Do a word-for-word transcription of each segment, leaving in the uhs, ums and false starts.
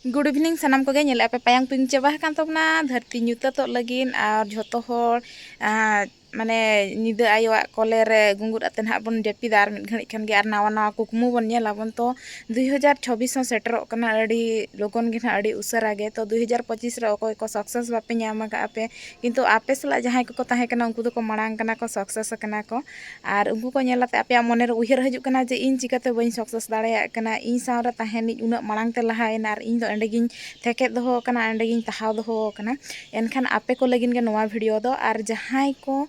Good evening ᱥᱟᱱᱟᱢ ᱠᱚᱜᱮ᱾ ᱧᱮᱞᱮᱫᱼᱟ ᱯᱮ ᱯᱟᱭᱟᱝ ᱯᱤᱝ ᱪᱟᱵᱟ ᱟᱠᱟᱱ ᱛᱟᱵᱚᱱᱟ, ᱫᱷᱟᱹᱨᱛᱤ ᱧᱩᱛᱟᱹᱛᱚᱜ ᱞᱟᱹᱜᱤᱫ, ᱟᱨ ᱡᱷᱚᱛᱚ ᱦᱚᱲ ᱟᱨ ᱢᱟᱱᱮ ᱧᱤᱫᱟᱹ ᱟᱭᱳᱣᱟᱜ ᱠᱚᱞᱮ ᱨᱮ ᱜᱩᱸᱜᱩᱫ ᱟᱛᱮ ᱱᱟᱦᱟᱜ ᱵᱚᱱ ᱡᱟᱹᱯᱤᱫᱟ, ᱟᱨ ᱢᱤᱫ ᱜᱷᱟᱹᱲᱤᱡ ᱠᱷᱟᱱ ᱜᱮ ᱟᱨ ᱱᱟᱣᱟ ᱱᱟᱣᱟ ᱠᱩᱠᱢᱩ ᱵᱚᱱ ᱧᱮᱞᱟᱵᱚᱱ᱾ ᱛᱚ ᱫᱩᱭ ᱦᱟᱡᱟᱨ ᱪᱷᱚᱵᱵᱤᱥ ᱦᱚᱸ ᱥᱮᱴᱮᱨᱚᱜ ᱠᱟᱱᱟ ᱟᱹᱰᱤ ᱞᱚᱜᱚᱱ ᱜᱮ ᱱᱟᱦᱟᱜ, ᱟᱹᱰᱤ ᱩᱥᱟᱹᱨᱟ ᱜᱮ᱾ ᱛᱚ ᱫᱩᱭ ᱦᱟᱡᱟᱨ ᱯᱚᱸᱪᱤᱥ ᱨᱮ ᱚᱠᱚᱭ ᱠᱚ ᱥᱟᱠᱥᱮᱥ ᱵᱟᱯᱮ ᱧᱟᱢ ᱟᱠᱟᱫᱼᱟ ᱯᱮ, ᱠᱤᱱᱛᱩ ᱟᱯᱮ ᱥᱟᱞᱟᱜ ᱡᱟᱦᱟᱸᱭ ᱠᱚᱠᱚ ᱛᱟᱦᱮᱸ ᱠᱟᱱᱟ ᱩᱱᱠᱩ ᱫᱚᱠᱚ ᱢᱟᱲᱟᱝ ᱠᱟᱱᱟ ᱠᱚ, ᱥᱟᱠᱥᱮᱥ ᱟᱠᱟᱱᱟ ᱠᱚ, ᱟᱨ ᱩᱱᱠᱩ ᱠᱚ ᱧᱮᱞ ᱟᱛᱮ ᱟᱯᱮᱭᱟᱜ ᱢᱚᱱᱮᱨᱮ ᱩᱭᱦᱟᱹᱨ ᱦᱤᱡᱩᱜ ᱠᱟᱱᱟ ᱡᱮ ᱤᱧ ᱪᱤᱠᱟᱹᱛᱮ ᱵᱟᱹᱧ ᱥᱟᱠᱥᱮᱥ ᱫᱟᱲᱮᱭᱟᱜ ᱠᱟᱱᱟ, ᱤᱧ ᱥᱟᱶᱨᱮ ᱛᱟᱦᱮᱱᱤᱡ ᱩᱱᱟᱹᱜ ᱢᱟᱲᱟᱝ ᱛᱮ ᱞᱟᱦᱟᱭᱮᱱᱟ ᱟᱨ ᱤᱧ ᱫᱚ ᱚᱸᱰᱮ ᱜᱤᱧ ᱛᱷᱮᱠᱮᱫ ᱫᱚᱦᱚ ᱟᱠᱟᱱᱟ, ᱚᱸᱰᱮ ᱜᱤᱧ ᱛᱟᱦᱟᱣ ᱫᱚᱦᱚ ᱟᱠᱟᱱᱟ᱾ ᱮᱱᱠᱷᱟᱱ ᱟᱯᱮ ᱠᱚ ᱞᱟᱹᱜᱤᱫ ᱜᱮ ᱱᱚᱣᱟ ᱵᱷᱤᱰᱤᱭᱳ ᱫᱚ᱾ ᱟᱨ ᱡᱟᱦᱟᱸᱭ ᱠᱚ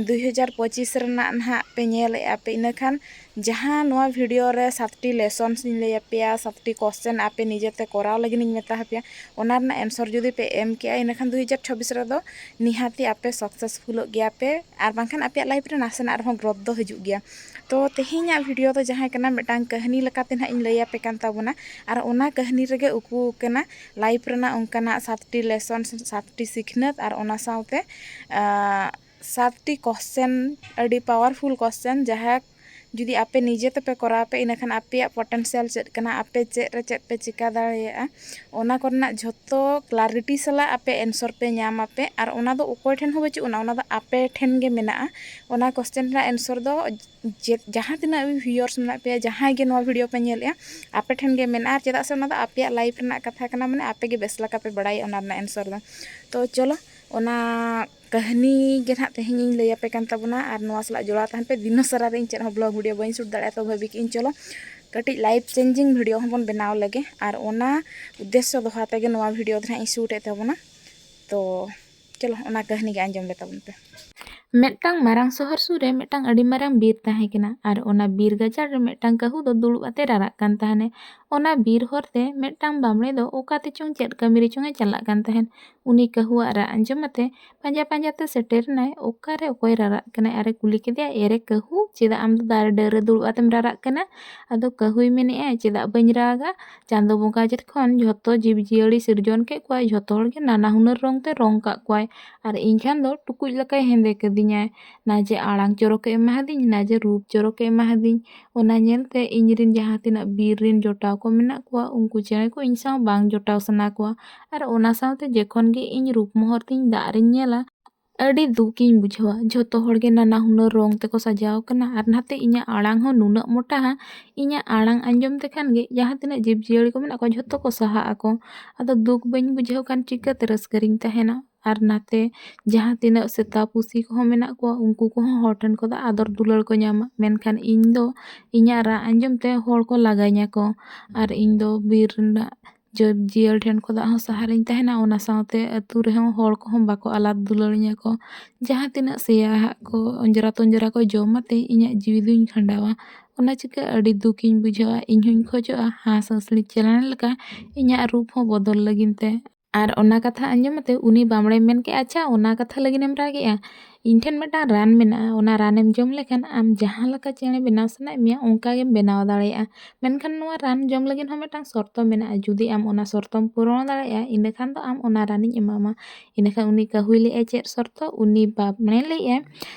ᱫᱩᱭ ᱦᱟᱡᱟᱨ ᱯᱚᱸᱪᱤᱥ ᱨᱮᱱᱟᱜ ᱱᱟᱦᱟᱜ ᱯᱮ ᱧᱮᱞᱮᱫᱼᱟ ᱯᱮ, ᱤᱱᱟᱹᱠᱷᱟᱱ ᱡᱟᱦᱟᱸ ᱱᱚᱣᱟ ᱵᱷᱤᱰᱤᱭᱳ ᱨᱮ ᱥᱟᱛᱴᱤ ᱞᱮᱥᱚᱱᱥ ᱤᱧ ᱞᱟᱹᱭ ᱟᱯᱮᱭᱟ, ᱥᱟᱛᱴᱤ ᱠᱚᱥᱪᱮᱱ ᱟᱯᱮ ᱱᱤᱡᱮᱛᱮ ᱠᱚᱨᱟᱣ ᱞᱟᱹᱜᱤᱫ ᱤᱧ ᱢᱮᱛᱟ ᱟᱯᱮᱭᱟ, ᱚᱱᱟ ᱨᱮᱱᱟᱜ ᱮᱱᱥᱚᱨ ᱡᱩᱫᱤ ᱯᱮ ᱮᱢ ᱠᱮᱜᱼᱟ, ᱤᱱᱟᱹᱠᱷᱟᱱ ᱫᱩᱭ ᱦᱟᱡᱟᱨ ᱪᱷᱚᱵᱵᱤᱥ ᱨᱮᱫᱚ ᱱᱤᱦᱟᱹᱛᱤ ᱟᱯᱮ ᱥᱟᱠᱥᱮᱥᱯᱷᱩᱞᱚᱜ ᱜᱮᱭᱟ ᱯᱮ, ᱟᱨ ᱵᱟᱝᱠᱷᱟᱱ ᱟᱯᱮᱭᱟᱜ ᱞᱟᱭᱤᱯᱷ ᱨᱮ ᱱᱟᱥᱮᱱᱟᱜ ᱨᱮᱦᱚᱸ ᱜᱨᱳᱛᱷ ᱫᱚ ᱦᱤᱡᱩᱜ ᱜᱮᱭᱟ᱾ ᱛᱚ ᱛᱮᱦᱮᱧᱟᱜ ᱵᱷᱤᱰᱤᱭᱳ ᱫᱚ ᱡᱟᱦᱟᱸ ᱠᱟᱱᱟ, ᱢᱤᱫᱴᱟᱝ ᱠᱟᱹᱦᱱᱤ ᱞᱮᱠᱟᱛᱮ ᱱᱟᱦᱟᱜ ᱤᱧ ᱞᱟᱹᱭ ᱟᱯᱮ ᱠᱟᱱ ᱛᱟᱵᱚᱱᱟ, ᱟᱨ ᱚᱱᱟ ᱠᱟᱹᱦᱱᱤ ᱨᱮᱜᱮ ᱩᱠᱩ ᱠᱟᱱᱟ ᱞᱟᱭᱤᱯᱷ ᱨᱮᱱᱟᱜ ᱚᱱᱠᱟᱱᱟᱜ ᱥᱟᱛᱴᱤ ᱞᱮᱥᱚᱱ, ᱥᱟᱛᱴᱤ ᱥᱤᱠᱷᱱᱟᱹᱛ, ᱟᱨ ᱚᱱᱟ ᱥᱟᱶᱛᱮ ᱟᱸ, ᱥᱟᱛᱴᱤ ᱠᱚᱥᱪᱮᱱ, ᱟᱹᱰᱤ ᱯᱟᱣᱟᱨᱯᱷᱩᱞ ᱠᱚᱥᱪᱮᱱ, ᱡᱟᱦᱟᱸ ᱡᱩᱫᱤ ᱟᱯᱮ ᱱᱤᱡᱮ ᱛᱮᱯᱮ ᱠᱚᱨᱟᱣ ᱯᱮ, ᱤᱱᱟᱹᱠᱷᱟᱱ ᱟᱯᱮᱭᱟᱜ ᱯᱚᱴᱮᱱᱥᱤᱭᱟᱞ ᱪᱮᱫ ᱠᱟᱱᱟ, ᱟᱯᱮ ᱪᱮᱫ ᱨᱮ ᱪᱮᱫ ᱯᱮ ᱪᱤᱠᱟ ᱫᱟᱲᱮᱭᱟᱜᱼᱟ, ᱚᱱᱟ ᱠᱚᱨᱮᱱᱟᱜ ᱡᱷᱚᱛᱚ ᱠᱞᱟᱨᱤᱴᱤ ᱥᱟᱞᱟᱜ ᱟᱯᱮ ᱮᱱᱥᱚᱨ ᱯᱮ ᱧᱟᱢ ᱟᱯᱮ᱾ ᱟᱨ ᱚᱱᱟ ᱫᱚ ᱚᱠᱚᱭ ᱴᱷᱮᱱ ᱦᱚᱸ ᱵᱟᱹᱪᱩᱜ ᱟᱱᱟ, ᱚᱱᱟ ᱫᱚ ᱟᱯᱮ ᱴᱷᱮᱱ ᱜᱮ ᱢᱮᱱᱟᱜᱼᱟ᱾ ᱚᱱᱟ ᱠᱚᱥᱪᱮᱱ ᱨᱮᱱᱟᱜ ᱮᱱᱥᱚᱨ ᱫᱚ ᱡᱮ, ᱡᱟᱦᱟᱸ ᱛᱤᱱᱟᱹᱜ ᱵᱷᱤᱭᱩᱣᱟᱨᱥ ᱢᱮᱱᱟᱜ ᱯᱮᱭᱟ, ᱡᱟᱦᱟᱸᱭ ᱜᱮ ᱱᱚᱣᱟ ᱵᱷᱤᱰᱤᱭᱳ ᱯᱮ ᱧᱮᱞᱮᱜᱼᱟ, ᱟᱯᱮ ᱴᱷᱮᱱ ᱜᱮ ᱢᱮᱱᱟᱜᱼᱟ᱾ ᱟᱨ ᱪᱮᱫᱟᱜ ᱥᱮ ᱚᱱᱟ ᱫᱚ ᱟᱯᱮᱭᱟᱜ ᱞᱟᱭᱤᱯᱷ ᱨᱮᱱᱟᱜ ᱠᱟᱛᱷᱟ ᱠᱟᱱᱟ, ᱢᱟᱱᱮ ᱟᱯᱮ ᱜᱮ ᱵᱮᱥ ᱞᱮᱠᱟ ᱯᱮ ᱵᱟᱲᱟᱭᱟ ᱚᱱᱟ ᱨᱮᱱᱟᱜ ᱮᱱᱥᱚᱨ ᱫᱚ᱾ ᱛᱚ ᱪᱚᱞᱚ, ᱚᱱᱟ ᱠᱟᱹᱦᱱᱤ ᱜᱮ ᱱᱟᱦᱟᱜ ᱛᱮᱦᱮᱧ ᱤᱧ ᱞᱟᱹᱭ ᱟᱯᱮ ᱠᱟᱱ ᱛᱟᱵᱚᱱᱟ, ᱟᱨ ᱱᱚᱣᱟ ᱥᱟᱞᱟᱜ ᱡᱚᱲᱟᱣ ᱛᱟᱦᱮᱱ ᱯᱮ᱾ ᱫᱤᱱᱟᱹ ᱥᱟᱨᱟ ᱨᱮ ᱤᱧ ᱪᱮᱫ ᱦᱚᱸ ᱵᱞᱚᱜ ᱵᱷᱤᱰᱤᱭᱳ ᱵᱟᱹᱧ ᱥᱩᱴ ᱫᱟᱲᱮᱭᱟᱜᱼᱟ, ᱛᱚ ᱵᱷᱟᱹᱵᱤ ᱠᱮᱜᱼᱟᱹᱧ ᱪᱚᱞᱚ ᱠᱟᱹᱴᱤᱡ ᱞᱟᱭᱤᱯᱷ ᱪᱮᱧᱡᱤᱝ ᱵᱷᱤᱰᱤᱭᱳ ᱦᱚᱸᱵᱚᱱ ᱵᱮᱱᱟᱣ ᱞᱮᱜᱮ, ᱟᱨ ᱚᱱᱟ ᱩᱫᱽᱫᱮᱥᱥᱚ ᱫᱚᱦᱚ ᱟᱛᱮ ᱜᱮ ᱱᱚᱣᱟ ᱵᱷᱤᱰᱤᱭᱳ ᱫᱚ ᱱᱟᱦᱟᱜ ᱤᱧ ᱥᱩᱴ ᱮᱫ ᱛᱟᱵᱚᱱᱟ᱾ ᱛᱚ ᱪᱚᱞᱚ, ᱚᱱᱟ ᱠᱟᱹᱦᱱᱤ ᱜᱮ ᱟᱸᱡᱚᱢ ᱞᱮ ᱛᱟᱵᱚᱱ ᱯᱮ᱾ ᱢᱤᱫᱴᱟᱝ ᱢᱟᱨᱟᱝ ᱥᱚᱦᱚᱨ ᱥᱩᱨ ᱨᱮ ᱢᱤᱫᱴᱟᱝ ᱟᱹᱰᱤ ᱢᱟᱨᱟᱝ ᱵᱤᱨ ᱛᱟᱦᱮᱸ ᱠᱟᱱᱟ, ᱟᱨ ᱚᱱᱟ ᱵᱤᱨ ᱜᱟᱡᱟᱲ ᱨᱮ ᱢᱤᱫᱴᱟᱝ ᱠᱟᱹᱦᱩ ᱫᱚ ᱫᱩᱲᱩᱵ ᱟᱛᱮ ᱨᱟᱨᱟᱜ ᱠᱟᱱ ᱛᱟᱦᱮᱱᱮ᱾ ᱚᱱᱟ ᱵᱤᱨ ᱦᱚᱨ ᱛᱮ ᱢᱤᱫᱴᱟᱝ ᱵᱟᱢᱲᱮ ᱫᱚ ᱚᱠᱟ ᱛᱮᱪᱚᱝ ᱪᱮᱫ ᱠᱟᱹᱢᱤ ᱨᱮᱪᱚᱝ ᱮ ᱪᱟᱞᱟᱜ ᱠᱟᱱ ᱛᱟᱦᱮᱸᱫ᱾ ᱩᱱᱤ ᱠᱟᱹᱦᱩᱣᱟᱜ ᱨᱟᱜ ᱟᱸᱡᱚᱢ ᱟᱛᱮ ᱯᱟᱸᱡᱟ ᱯᱟᱸᱡᱟ ᱛᱮ ᱥᱮᱴᱮᱨ ᱮᱱᱟᱭ, ᱚᱠᱟᱨᱮ ᱚᱠᱚᱭ ᱨᱟᱨᱟᱜ ᱠᱟᱱᱟᱭ, ᱟᱨᱮ ᱠᱩᱞᱤ ᱠᱮᱫᱮᱭᱟ, "ᱮᱨᱮ ᱠᱟᱹᱦᱩ, ᱪᱮᱫᱟᱜ ᱟᱢ ᱫᱚ ᱫᱟᱨᱮ ᱰᱟᱹᱨ ᱨᱮ ᱫᱩᱲᱩᱵ ᱟᱛᱮᱢ ᱨᱟᱨᱟᱜ ᱠᱟᱱᱟ?" ᱟᱫᱚ ᱠᱟᱹᱦᱩᱭ ᱢᱮᱱᱮᱜᱼᱟᱭ, "ᱪᱮᱫᱟᱜ ᱵᱟᱹᱧ ᱨᱟᱜᱟ? ᱪᱟᱸᱫᱚ ᱵᱚᱸᱜᱟ ᱡᱚᱠᱷᱚᱱ ᱡᱷᱚᱛᱚ ᱡᱤᱵᱽ ᱡᱤᱭᱟᱹᱞᱤ ᱥᱤᱨᱡᱚᱱ ᱠᱮᱫ ᱠᱚᱣᱟᱭ, ᱡᱷᱚᱛᱚ ᱦᱚᱲ ᱜᱮ ᱱᱟᱱᱟ ᱦᱩᱱᱟᱹᱨ ᱨᱚᱝ ᱛᱮ ᱨᱚᱝ ᱠᱟᱜ ᱠᱚᱣᱟᱭ, ᱟᱨ ᱤᱧ ᱠᱷᱟᱱ ᱫᱚ ᱴᱩᱠᱩᱡ ᱞᱮᱠᱟᱭ ᱦᱮᱸᱫᱮ ᱠᱟᱹᱫᱤᱧᱟ᱾" ᱧᱟᱭ᱾ ᱱᱟ ᱡᱮ ᱟᱲᱟᱝ ᱪᱚᱨᱚᱠᱮ ᱮᱢᱟᱦᱟᱫᱤᱧ, ᱱᱟ ᱡᱮ ᱨᱩᱯ ᱪᱚᱨᱚᱠᱮ ᱮᱢᱟᱦᱟᱫᱤᱧ᱾ ᱚᱱᱟ ᱧᱮᱞᱛᱮ ᱤᱧᱨᱮᱱ ᱡᱟᱦᱟᱸ ᱛᱤᱱᱟᱹᱜ ᱵᱤᱨ ᱨᱮᱱ ᱡᱚᱴᱟᱣ ᱠᱚ ᱢᱮᱱᱟᱜ ᱠᱚᱣᱟ, ᱩᱱᱠᱩ ᱪᱮᱬᱮ ᱠᱚ ᱤᱧ ᱥᱟᱶ ᱵᱟᱝ ᱡᱚᱴᱟᱣ ᱥᱟᱱᱟ ᱠᱚᱣᱟ᱾ ᱟᱨ ᱚᱱᱟ ᱥᱟᱶᱛᱮ ᱡᱚᱠᱷᱚᱱ ᱜᱮ ᱤᱧ ᱨᱩᱯ ᱢᱚᱦᱚᱨ ᱛᱤᱧ ᱫᱟᱜ ᱨᱤᱧ ᱧᱮᱞᱟ, ᱟᱹᱰᱤ ᱫᱩᱠᱤᱧ ᱵᱩᱡᱷᱟᱹᱣᱟ᱾ ᱡᱷᱚᱛᱚ ᱦᱚᱲᱜᱮ ᱱᱟᱱᱟ ᱦᱩᱱᱟᱹᱨ ᱨᱚᱝ ᱛᱮᱠᱚ ᱥᱟᱡᱟᱣ ᱠᱟᱱᱟ, ᱟᱨ ᱱᱟᱛᱮ ᱤᱧᱟᱹᱜ ᱟᱲᱟᱝ ᱦᱚᱸ ᱱᱩᱱᱟᱹᱜ ᱢᱚᱴᱟᱦᱟ, ᱤᱧᱟᱹᱜ ᱟᱲᱟᱝ ᱟᱸᱡᱚᱢ ᱛᱮᱠᱷᱟᱱ ᱜᱮ ᱡᱟᱦᱟᱸ ᱛᱤᱱᱟᱹᱜ ᱡᱤᱵᱽᱼᱡᱤᱭᱟᱹᱞᱤ ᱠᱚ ᱢᱮᱱᱟᱜ ᱠᱚᱣᱟ, ᱡᱷᱚᱛᱚ ᱠᱚ ᱥᱟᱦᱟᱜ ᱟᱠᱚ᱾ ᱟᱫᱚ ᱫᱩᱠ ᱵᱟᱹᱧ ᱵᱩᱡᱷᱟᱹᱣ ᱠᱷᱟᱱ ᱪᱤᱠᱟᱹᱛᱮ ᱨᱟᱹᱥᱠᱟᱹ ᱨᱤᱧ ᱛᱟᱦᱮᱱᱟ? ᱟᱨ ᱱᱟᱛᱮ ᱡᱟᱦᱟᱸ ᱛᱤᱱᱟᱹᱜ ᱥᱮᱛᱟ ᱯᱩᱥᱤ ᱠᱚᱦᱚᱸ ᱢᱮᱱᱟᱜ ᱠᱚᱣᱟ, ᱩᱱᱠᱩ ᱠᱚᱦᱚᱸ ᱦᱚᱲ ᱴᱷᱮᱱ ᱠᱷᱚᱱ ᱫᱚ ᱟᱫᱚᱨ ᱫᱩᱞᱟᱹᱲ ᱠᱚ ᱧᱟᱢᱟ, ᱢᱮᱱᱠᱷᱟᱱ ᱤᱧ ᱫᱚ ᱤᱧᱟᱹᱜ ᱨᱟᱜ ᱟᱸᱡᱚᱢ ᱛᱮ ᱦᱚᱲ ᱠᱚ ᱞᱟᱜᱟᱧᱟᱠᱚ᱾ ᱟᱨ ᱤᱧ ᱫᱚ ᱵᱤᱨ ᱨᱮᱱᱟᱜ ᱡᱤᱵᱽ ᱡᱤᱭᱟᱹᱞᱤ ᱴᱷᱮᱱ ᱠᱷᱚᱱᱟᱜ ᱦᱚᱸ ᱥᱟᱦᱟ ᱨᱤᱧ ᱛᱟᱦᱮᱱᱟ, ᱚᱱᱟ ᱥᱟᱶᱛᱮ ᱟᱹᱛᱩ ᱨᱮᱦᱚᱸ ᱦᱚᱲ ᱠᱚᱦᱚᱸ ᱵᱟᱠᱚ ᱟᱞᱟᱫ ᱫᱩᱞᱟᱹᱲᱤᱧᱟ ᱠᱚ᱾ ᱡᱟᱦᱟᱸ ᱛᱤᱱᱟᱹᱜ ᱥᱮᱭᱟ ᱦᱟᱜ ᱠᱚ, ᱚᱸᱡᱽᱨᱟ ᱛᱚᱸᱡᱽᱨᱟ ᱠᱚ ᱡᱚᱢ ᱟᱛᱮ ᱤᱧᱟᱹᱜ ᱡᱤᱣᱤ ᱫᱩᱧ ᱠᱷᱟᱸᱰᱟᱣᱟ᱾ ᱚᱱᱟ ᱪᱤᱠᱟᱹ ᱟᱹᱰᱤ ᱫᱩᱠᱤᱧ ᱵᱩᱡᱷᱟᱹᱣᱟ᱾ ᱤᱧ ᱦᱚᱧ ᱠᱷᱚᱡᱚᱜᱼᱟ ᱦᱟᱸᱥ ᱦᱟᱸᱥᱞᱤ ᱪᱮᱬᱮ ᱞᱮᱠᱟ ᱤᱧᱟᱹᱜ ᱨᱩᱯ ᱦᱚᱸ ᱵᱚᱫᱚᱞ ᱞᱟᱹᱜᱤᱫ ᱛᱮ᱾ ᱟᱨ ᱚᱱᱟ ᱠᱟᱛᱷᱟ ᱟᱸᱡᱚᱢ ᱟᱛᱮ ᱩᱱᱤ ᱵᱟᱢᱲᱮᱭ ᱢᱮᱱ ᱠᱮᱜᱼᱟ, "ᱟᱪᱪᱷᱟ, ᱚᱱᱟ ᱠᱟᱛᱷᱟ ᱞᱟᱹᱜᱤᱫ ᱮᱢ ᱨᱟᱜᱮᱜᱼᱟ? ᱤᱧ ᱴᱷᱮᱱ ᱢᱤᱫᱴᱟᱝ ᱨᱟᱱ ᱢᱮᱱᱟᱜᱼᱟ, ᱚᱱᱟ ᱨᱟᱱᱮᱢ ᱡᱚᱢ ᱞᱮᱠᱷᱟᱱ ᱟᱢ ᱡᱟᱦᱟᱸ ᱞᱮᱠᱟ ᱪᱮᱬᱮ ᱵᱮᱱᱟᱣ ᱥᱟᱱᱟᱭᱮᱫ ᱢᱮᱭᱟ, ᱚᱱᱠᱟ ᱜᱮᱢ ᱵᱮᱱᱟᱣ ᱫᱟᱲᱮᱭᱟᱜᱼᱟ᱾ ᱢᱮᱱᱠᱷᱟᱱ ᱱᱚᱣᱟ ᱨᱟᱱ ᱡᱚᱢ ᱞᱟᱹᱜᱤᱫ ᱦᱚᱸ ᱢᱤᱫᱴᱟᱝ ᱥᱚᱨᱛᱚ ᱢᱮᱱᱟᱜᱼᱟ᱾ ᱡᱩᱫᱤ ᱟᱢ ᱚᱱᱟ ᱥᱚᱨᱛᱚᱢ ᱯᱩᱨᱚᱱ ᱫᱟᱲᱮᱭᱟᱜᱼᱟ, ᱤᱱᱟᱹᱠᱷᱟᱱ ᱫᱚ ᱟᱢ ᱚᱱᱟ ᱨᱟᱱᱤᱧ ᱮᱢᱟᱢᱟ᱾" ᱤᱱᱟᱹᱠᱷᱟᱱ ᱩᱱᱤ ᱠᱟᱹᱦᱩᱭ ᱞᱟᱹᱭᱮᱜᱼᱟ, "ᱪᱮᱫ ᱥᱚᱨᱛᱚ?" ᱩᱱᱤ ᱵᱟᱢᱲᱮ ᱞᱟᱹᱭᱮᱜᱼᱟᱭ,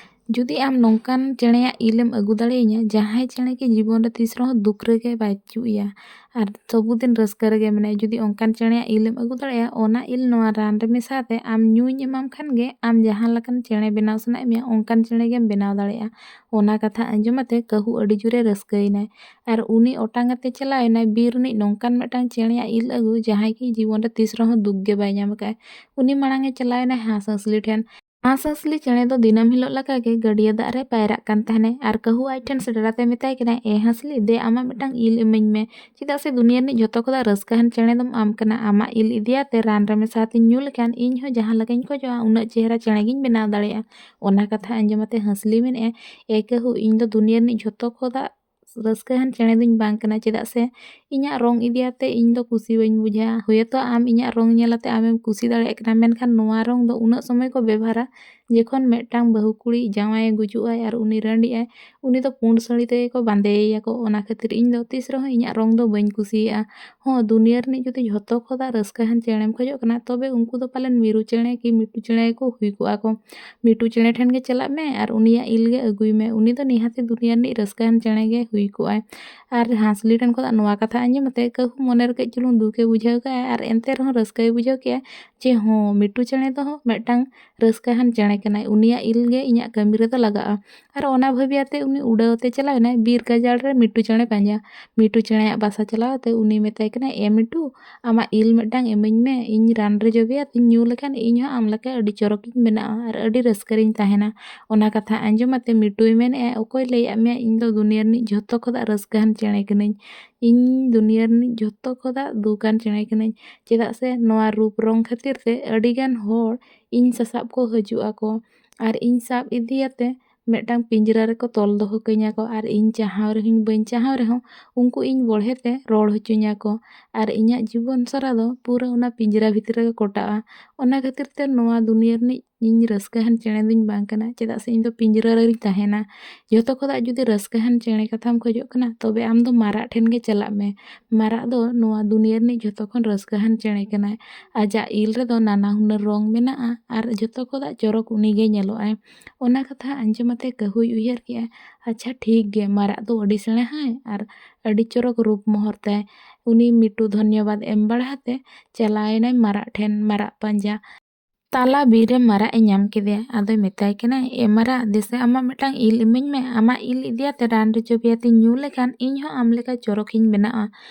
"ᱡᱩᱫᱤ ᱟᱢ ᱱᱚᱝᱠᱟᱱ ᱪᱮᱬᱮᱭᱟᱜ ᱤᱞ ᱮᱢ ᱟᱹᱜᱩ ᱫᱟᱲᱮᱭᱟᱹᱧᱟ, ᱡᱟᱦᱟᱸᱭ ᱪᱮᱬᱮ ᱠᱤ ᱡᱤᱵᱚᱱ ᱨᱮ ᱛᱤᱥ ᱨᱮᱦᱚᱸ ᱫᱩᱠ ᱨᱮᱜᱮ ᱵᱟᱹᱪᱩᱜ ᱮᱭᱟ, ᱟᱨ ᱥᱚᱵᱩᱫᱤᱱ ᱨᱟᱹᱥᱠᱟᱹ ᱨᱮᱜᱮ ᱢᱮᱱᱟᱭᱟ, ᱡᱩᱫᱤ ᱚᱱᱠᱟᱱ ᱪᱮᱬᱮᱭᱟᱜ ᱤᱞ ᱮᱢ ᱟᱹᱜᱩ ᱫᱟᱲᱮᱭᱟᱜᱼᱟ, ᱚᱱᱟ ᱤᱞ ᱱᱚᱣᱟ ᱨᱟᱱ ᱨᱮ ᱢᱮᱥᱟ ᱟᱛᱮ ᱟᱢ ᱧᱩᱧ ᱮᱢᱟᱢ ᱠᱷᱟᱱ ᱜᱮ ᱟᱢ ᱡᱟᱦᱟᱸ ᱞᱮᱠᱟᱱ ᱪᱮᱬᱮ ᱵᱮᱱᱟᱣ ᱥᱟᱱᱟᱭᱮᱫ ᱢᱮᱭᱟ, ᱚᱱᱠᱟᱱ ᱪᱮᱬᱮ ᱜᱮᱢ ᱵᱮᱱᱟᱣ ᱫᱟᱲᱮᱭᱟᱜᱼᱟ᱾" ᱚᱱᱟ ᱠᱟᱛᱷᱟ ᱟᱸᱡᱚᱢ ᱟᱛᱮ ᱠᱟᱹᱦᱩ ᱟᱹᱰᱤ ᱡᱳᱨᱮ ᱨᱟᱹᱥᱠᱟᱹᱭᱮᱱᱟᱭ᱾ ᱟᱨ ᱩᱱᱤ ᱚᱴᱟᱝ ᱟᱛᱮ ᱪᱟᱞᱟᱣ ᱮᱱᱟᱭ ᱵᱤᱨ ᱨᱤᱱᱤᱡ ᱱᱚᱝᱠᱟᱱ ᱢᱤᱫᱴᱟᱝ ᱪᱮᱬᱮᱭᱟᱜ ᱤᱞ ᱟᱹᱜᱩ, ᱡᱟᱦᱟᱸᱭ ᱠᱤ ᱡᱤᱵᱚᱱ ᱨᱮ ᱛᱤᱥ ᱨᱮᱦᱚᱸ ᱫᱩᱠ ᱜᱮ ᱵᱟᱭ ᱧᱟᱢ ᱟᱠᱟᱫᱼᱟ᱾ ᱩᱱᱤ ᱢᱟᱲᱟᱝ ᱮ ᱪᱟᱞᱟᱣ ᱮᱱᱟᱭ ᱦᱟᱸᱥ ᱦᱟᱸᱥᱞᱤ ᱴᱷᱮᱱ᱾ ᱦᱟᱸᱥ ᱦᱟᱸᱥᱞᱤ ᱪᱮᱬᱮ ᱫᱚ ᱫᱤᱱᱟᱹᱢ ᱦᱤᱞᱳᱜ ᱞᱮᱠᱟᱜᱮ ᱜᱟᱹᱰᱭᱟᱹ ᱫᱟᱜ ᱨᱮ ᱯᱟᱭᱨᱟᱜ ᱠᱟᱱ ᱛᱟᱦᱮᱱᱟᱭ ᱟᱨ ᱠᱟᱹᱦᱩ ᱟᱡ ᱴᱷᱮᱱ ᱥᱮᱴᱮᱨ ᱟᱛᱮ ᱢᱮᱛᱟᱭ ᱠᱟᱱᱟᱭ, "ᱮ ᱦᱟᱸᱥᱞᱤ, ᱫᱮ ᱟᱢᱟᱜ ᱢᱤᱫᱴᱟᱝ ᱤᱞ ᱤᱢᱟᱹᱧ ᱢᱮ, ᱪᱮᱫᱟᱜ ᱥᱮ ᱫᱩᱱᱤᱭᱟᱹ ᱨᱤᱱᱤᱡ ᱡᱷᱚᱛᱚ ᱠᱷᱚᱱᱟᱜ ᱨᱟᱹᱥᱠᱟᱹᱣᱟᱱ ᱪᱮᱬᱮ ᱫᱚᱢ ᱟᱢ ᱠᱟᱱᱟ᱾ ᱟᱢᱟᱜ ᱤᱞ ᱤᱫᱤᱭᱟᱛᱮ ᱨᱟᱱ ᱨᱮ ᱢᱮᱥᱟ ᱟᱛᱮᱧ ᱧᱩ ᱞᱮᱠᱷᱟᱱ ᱤᱧ ᱦᱚᱸ ᱡᱟᱦᱟᱸ ᱞᱮᱠᱟᱧ ᱠᱷᱚᱡᱚᱜᱼᱟ ᱩᱱᱟᱹᱜ ᱪᱮᱦᱨᱟ ᱪᱮᱬᱮ ᱜᱤᱧ ᱵᱮᱱᱟᱣ ᱫᱟᱲᱮᱭᱟᱜᱼᱟ᱾" ᱚᱱᱟ ᱠᱟᱛᱷᱟ ᱟᱸᱡᱚᱢ ᱟᱛᱮ ᱦᱟᱸᱥᱞᱤ ᱢᱮᱱᱮᱫᱼᱟᱭ, "ᱮ ᱠᱟᱹᱦᱩ, ᱤᱧ ᱫᱚ ᱫᱩᱱᱤᱭᱟᱹ ᱨᱤᱱᱤᱡ ᱡᱷᱚᱛᱚ ᱠᱷᱚᱱᱟᱜ ᱨᱟᱹᱥᱠᱟᱹᱣᱟᱱ ᱪᱮᱬᱮ ᱫᱚᱧ ᱵᱟᱝ ᱠᱟᱱᱟ, ᱪᱮᱫᱟᱜ ᱥᱮ ᱤᱧᱟᱹᱜ ᱨᱚᱝ ᱤᱫᱤᱭᱟᱛᱮ ᱤᱧ ᱫᱚ ᱠᱩᱥᱤ ᱵᱟᱹᱧ ᱵᱩᱡᱷᱟᱹᱣᱟ᱾ ᱦᱳᱭᱛᱳ ᱟᱢ ᱤᱧᱟᱹᱜ ᱨᱚᱝ ᱧᱮᱞ ᱟᱛᱮ ᱟᱢᱮᱢ ᱠᱩᱥᱤ ᱫᱟᱲᱮᱭᱟᱜ ᱠᱟᱱᱟ, ᱢᱮᱱᱠᱷᱟᱱ ᱱᱚᱣᱟ ᱨᱚᱝ ᱫᱚ ᱩᱱᱟᱹᱜ ᱥᱚᱢᱚᱭ ᱠᱚ ᱵᱮᱵᱷᱟᱨᱟ ᱡᱚᱠᱷᱚᱱ ᱢᱤᱫᱴᱟᱝ ᱵᱟᱹᱦᱩ ᱠᱩᱲᱤ ᱡᱟᱶᱟᱭᱮ ᱜᱩᱡᱩᱜᱼᱟᱭ ᱟᱨ ᱩᱱᱤ ᱨᱟᱺᱰᱤᱜᱼᱟᱭ, ᱩᱱᱤ ᱫᱚ ᱯᱩᱸᱰ ᱥᱟᱹᱲᱤ ᱛᱮᱜᱮ ᱠᱚ ᱵᱟᱸᱫᱮᱭᱮᱭᱟ ᱠᱚ᱾ ᱚᱱᱟ ᱠᱷᱟᱹᱛᱤᱨ ᱤᱧ ᱫᱚ ᱛᱤᱥ ᱨᱮᱦᱚᱸ ᱤᱧᱟᱹᱜ ᱨᱚᱝ ᱫᱚ ᱵᱟᱹᱧ ᱠᱩᱥᱤᱭᱟᱜᱼᱟ᱾ ᱦᱚᱸ, ᱫᱩᱱᱤᱭᱟᱹ ᱨᱤᱱᱤᱡ ᱡᱩᱫᱤ ᱡᱷᱚᱛᱚ ᱠᱷᱚᱱᱟᱜ ᱨᱟᱹᱥᱠᱟᱹᱣᱟᱱ ᱪᱮᱬᱮᱢ ᱠᱷᱚᱡᱚᱜ ᱠᱟᱱᱟ, ᱛᱚᱵᱮ ᱩᱱᱠᱩ ᱫᱚ ᱯᱟᱞᱮᱱ ᱢᱤᱨᱩ ᱪᱮᱬᱮ ᱠᱤ ᱢᱤᱴᱩ ᱪᱮᱬᱮ ᱜᱮᱠᱚ ᱦᱩᱭ ᱠᱚᱜᱼᱟ ᱠᱚ᱾ ᱢᱤᱴᱩ ᱪᱮᱬᱮ ᱴᱷᱮᱱ ᱜᱮ ᱪᱟᱞᱟᱜ ᱢᱮ ᱟᱨ ᱩᱱᱤᱭᱟᱜ ᱤᱞ ᱜᱮ ᱟᱹᱜᱩᱭ ᱢᱮ᱾ ᱩᱱᱤ ᱫᱚ ᱱᱤᱦᱟᱹᱛᱤ ᱫᱩᱱᱤᱭᱟᱹ ᱨᱤᱱᱤᱡ ᱨᱟᱹᱥᱠᱟᱹᱣᱟᱱ ᱪᱮᱬᱮ ᱜᱮ ᱦᱩᱭ ᱠᱚᱜᱼᱟᱭ᱾ ᱟᱨ ᱦᱟᱸᱥᱞᱤ ᱴᱷᱮᱱ ᱠᱷᱚᱱᱟᱜ ᱱᱚᱣᱟ ᱠᱟᱛᱷᱟ ᱟᱸᱡᱚᱢ ᱟᱛᱮ ᱠᱟᱹᱦᱩ ᱢᱚᱱᱮ ᱨᱮ ᱠᱟᱹᱡ ᱪᱩᱞᱩᱝ ᱫᱩᱠᱮ ᱵᱩᱡᱷᱟᱹᱣ ᱠᱮᱜᱼᱟ ᱟᱨ ᱮᱱᱛᱮ ᱨᱮᱦᱚᱸ ᱨᱟᱹᱥᱠᱟᱹᱭ ᱵᱩᱡᱷᱟᱹᱣ ᱠᱮᱜᱼᱟ ᱡᱮ, ᱦᱚᱸ, ᱢᱤᱴᱩ ᱪᱮᱬᱮ ᱫᱚ ᱦᱚᱸ ᱢᱤᱫᱴᱟᱝ ᱨᱟᱹᱥᱠᱟᱹᱣᱟᱱ ᱪᱮᱬᱮ ᱠᱟᱱᱟᱭ, ᱩᱱᱤᱭᱟᱜ ᱤᱞ ᱜᱮ ᱤᱧᱟᱹᱜ ᱠᱟᱹᱢᱤ ᱨᱮᱫᱚ ᱞᱟᱜᱟᱜᱼᱟ᱾ ᱟᱨ ᱚᱱᱟ ᱵᱷᱟᱹᱵᱤ ᱟᱛᱮ ᱩᱱᱤ ᱩᱰᱟᱹᱣ ᱟᱛᱮ ᱪᱟᱞᱟᱣ ᱮᱱᱟᱭ ᱵᱤᱨ ᱜᱟᱡᱟᱲ ᱨᱮ ᱢᱤᱴᱩ ᱪᱮᱬᱮ ᱯᱟᱸᱡᱟ᱾ ᱢᱤᱴᱩ ᱪᱮᱬᱮᱭᱟᱜ ᱵᱟᱥᱟ ᱪᱟᱞᱟᱣ ᱟᱛᱮ ᱩᱱᱤ ᱢᱮᱛᱟᱭ ᱠᱟᱱᱟᱭ, "ᱮ ᱢᱤᱴᱩ, ᱟᱢᱟᱜ ᱤᱞ ᱢᱤᱫᱴᱟᱝ ᱤᱢᱟᱹᱧ ᱢᱮ, ᱤᱧ ᱨᱟᱱ ᱨᱮ ᱡᱚᱵᱮᱭᱟᱛᱮᱧ ᱧᱩ ᱞᱮᱠᱷᱟᱱ ᱤᱧ ᱦᱚᱸ ᱟᱢ ᱞᱮᱠᱟ ᱟᱹᱰᱤ ᱪᱚᱨᱚᱠᱤᱧ ᱵᱮᱱᱟᱜᱼᱟ ᱟᱨ ᱟᱹᱰᱤ ᱨᱟᱹᱥᱠᱟᱹ ᱨᱤᱧ ᱛᱟᱦᱮᱱᱟ᱾" ᱚᱱᱟ ᱠᱟᱛᱷᱟ ᱟᱸᱡᱚᱢ ᱟᱛᱮ ᱢᱤᱴᱩᱭ ᱢᱮᱱᱮᱫᱼᱟ, "ᱚᱠᱚᱭ ᱞᱟᱹᱭᱟᱫ ᱢᱮᱭᱟ ᱤᱧ ᱫᱚ ᱫᱩᱱᱤᱭᱟᱹ ᱨᱤᱱᱤᱡ ᱡᱷᱚᱛᱚ ᱠᱷᱚᱱᱟᱜ ᱨᱟᱹᱥᱠᱟᱹᱣᱟᱱ ᱪᱮᱬᱮ ᱠᱟᱹᱱᱟᱹᱧ? ᱤᱧ ᱫᱩᱱᱤᱭᱟᱹ ᱨᱤᱱᱤᱡ ᱡᱷᱚᱛᱚ ᱠᱷᱚᱱᱟᱜ ᱫᱩᱠᱟᱱ ᱪᱮᱬᱮ ᱠᱟᱹᱱᱟᱹᱧ, ᱪᱮᱫᱟᱜ ᱥᱮ ᱱᱚᱣᱟ ᱨᱩᱯ ᱨᱚᱝ ᱠᱷᱟᱹᱛᱤᱨ ᱛᱮ ᱟᱹᱰᱤ ᱜᱟᱱ ᱦᱚᱲ ᱤᱧ ᱥᱟᱥᱟᱵ ᱠᱚ ᱦᱤᱡᱩᱜ ᱟᱠᱚ ᱟᱨ ᱤᱧ ᱥᱟᱵ ᱤᱫᱤᱭᱟᱛᱮ ᱢᱤᱫᱴᱟᱝ ᱯᱤᱸᱡᱽᱨᱟ ᱨᱮᱠᱚ ᱛᱚᱞ ᱫᱚᱦᱚ ᱠᱟᱹᱧᱟ ᱠᱚ ᱟᱨ ᱤᱧ ᱪᱟᱦᱟᱣ ᱨᱮᱦᱚᱸᱧ ᱵᱟᱹᱧ ᱪᱟᱦᱟᱣ ᱨᱮᱦᱚᱸ ᱩᱱᱠᱩ ᱤᱧ ᱵᱚᱲᱦᱮ ᱛᱮ ᱨᱚᱲ ᱦᱚᱪᱚᱧᱟ ᱠᱚ ᱟᱨ ᱤᱧᱟᱹᱜ ᱡᱤᱵᱚᱱ ᱥᱟᱨᱟ ᱫᱚ ᱯᱩᱨᱟᱹ ᱚᱱᱟ ᱯᱤᱸᱡᱽᱨᱟ ᱵᱷᱤᱛᱨᱤ ᱨᱮᱜᱮ ᱠᱚᱴᱟᱜᱼᱟ᱾ ᱚᱱᱟ ᱠᱷᱟᱹᱛᱤᱨ ᱛᱮ ᱱᱚᱣᱟ ᱫᱩᱱᱤᱭᱟᱹ ᱨᱤᱱᱤᱡ ᱤᱧ ᱨᱟᱹᱥᱠᱟᱹᱣᱟᱱ ᱪᱮᱬᱮ ᱫᱚᱧ ᱵᱟᱝ ᱠᱟᱱᱟ, ᱪᱮᱫᱟᱜ ᱥᱮ ᱤᱧ ᱫᱚ ᱯᱤᱸᱡᱽᱨᱟ ᱨᱮᱧ ᱛᱟᱦᱮᱱᱟ᱾" ᱡᱷᱚᱛᱚ ᱠᱷᱚᱱᱟᱜ ᱡᱩᱫᱤ ᱨᱟᱹᱥᱠᱟᱹᱣᱟᱱ ᱪᱮᱬᱮ ᱠᱟᱛᱷᱟᱢ ᱠᱷᱚᱡᱚᱜ ᱠᱟᱱᱟ, ᱛᱚᱵᱮ ᱟᱢ ᱫᱚ ᱢᱟᱨᱟᱜ ᱴᱷᱮᱱ ᱜᱮ ᱪᱟᱞᱟᱜ ᱢᱮ᱾ ᱢᱟᱨᱟᱜ ᱫᱚ ᱱᱚᱣᱟ ᱫᱩᱱᱤᱭᱟᱹ ᱨᱤᱱᱤᱡ ᱡᱷᱚᱛᱚ ᱠᱷᱚᱱ ᱨᱟᱹᱥᱠᱟᱹᱣᱟᱱ ᱪᱮᱬᱮ ᱠᱟᱱᱟᱭ᱾ ᱟᱡᱟᱜ ᱤᱞ ᱨᱮᱫᱚ ᱱᱟᱱᱟ ᱦᱩᱱᱟᱹᱨ ᱨᱚᱝ ᱢᱮᱱᱟᱜᱼᱟ ᱟᱨ ᱡᱷᱚᱛᱚ ᱠᱷᱚᱱᱟᱜ ᱪᱚᱨᱚᱠ ᱩᱱᱤ ᱜᱮ ᱧᱮᱞᱚᱜ ᱟᱭ᱾ ᱚᱱᱟ ᱠᱟᱛᱷᱟ ᱟᱸᱡᱚᱢ ᱟᱛᱮ ᱠᱟᱹᱦᱩᱭ ᱩᱭᱦᱟᱹᱨ ᱠᱮᱜᱼᱟ, "ᱟᱪᱪᱷᱟ, ᱴᱷᱤᱠ ᱜᱮ, ᱢᱟᱨᱟᱜ ᱫᱚ ᱟᱹᱰᱤ ᱥᱮᱬᱟᱦᱟᱭ ᱟᱨ ᱟᱹᱰᱤ ᱪᱚᱨᱚᱠ ᱨᱩᱯ ᱢᱚᱦᱚᱨ ᱛᱟᱭ᱾" ᱩᱱᱤ ᱢᱤᱴᱩ ᱫᱷᱚᱱᱭᱚᱵᱟᱫ ᱮᱢ ᱵᱟᱲᱟ ᱟᱛᱮ ᱪᱟᱞᱟᱣ ᱮᱱᱟᱭ ᱢᱟᱨᱟᱜ ᱴᱷᱮᱱ ᱢᱟᱨᱟᱜ ᱯᱟᱸᱡᱟ᱾ ᱛᱟᱞᱟ ᱵᱤᱨ ᱨᱮ ᱢᱟᱨᱟᱜ ᱮ ᱧᱟᱢ ᱠᱮᱫᱮᱭᱟ᱾ ᱟᱫᱚᱭ ᱢᱮᱛᱟᱭ ᱠᱟᱱᱟ, "ᱮ ᱢᱟᱨᱟᱜ, ᱫᱮᱥᱮ ᱟᱢᱟᱜ ᱢᱤᱫᱴᱟᱝ ᱤᱞ ᱤᱢᱟᱹᱧ ᱢᱮ, ᱟᱢᱟᱜ ᱤᱞ ᱤᱫᱤᱭᱟᱛᱮ ᱨᱟᱱ ᱨᱮ ᱡᱚᱵᱮᱭᱟᱛᱮᱧ ᱧᱩ ᱞᱮᱠᱷᱟᱱ ᱤᱧ ᱦᱚᱸ ᱟᱢ ᱞᱮᱠᱟ ᱪᱚᱨᱚᱠᱤᱧ ᱵᱮᱱᱟᱜᱼᱟ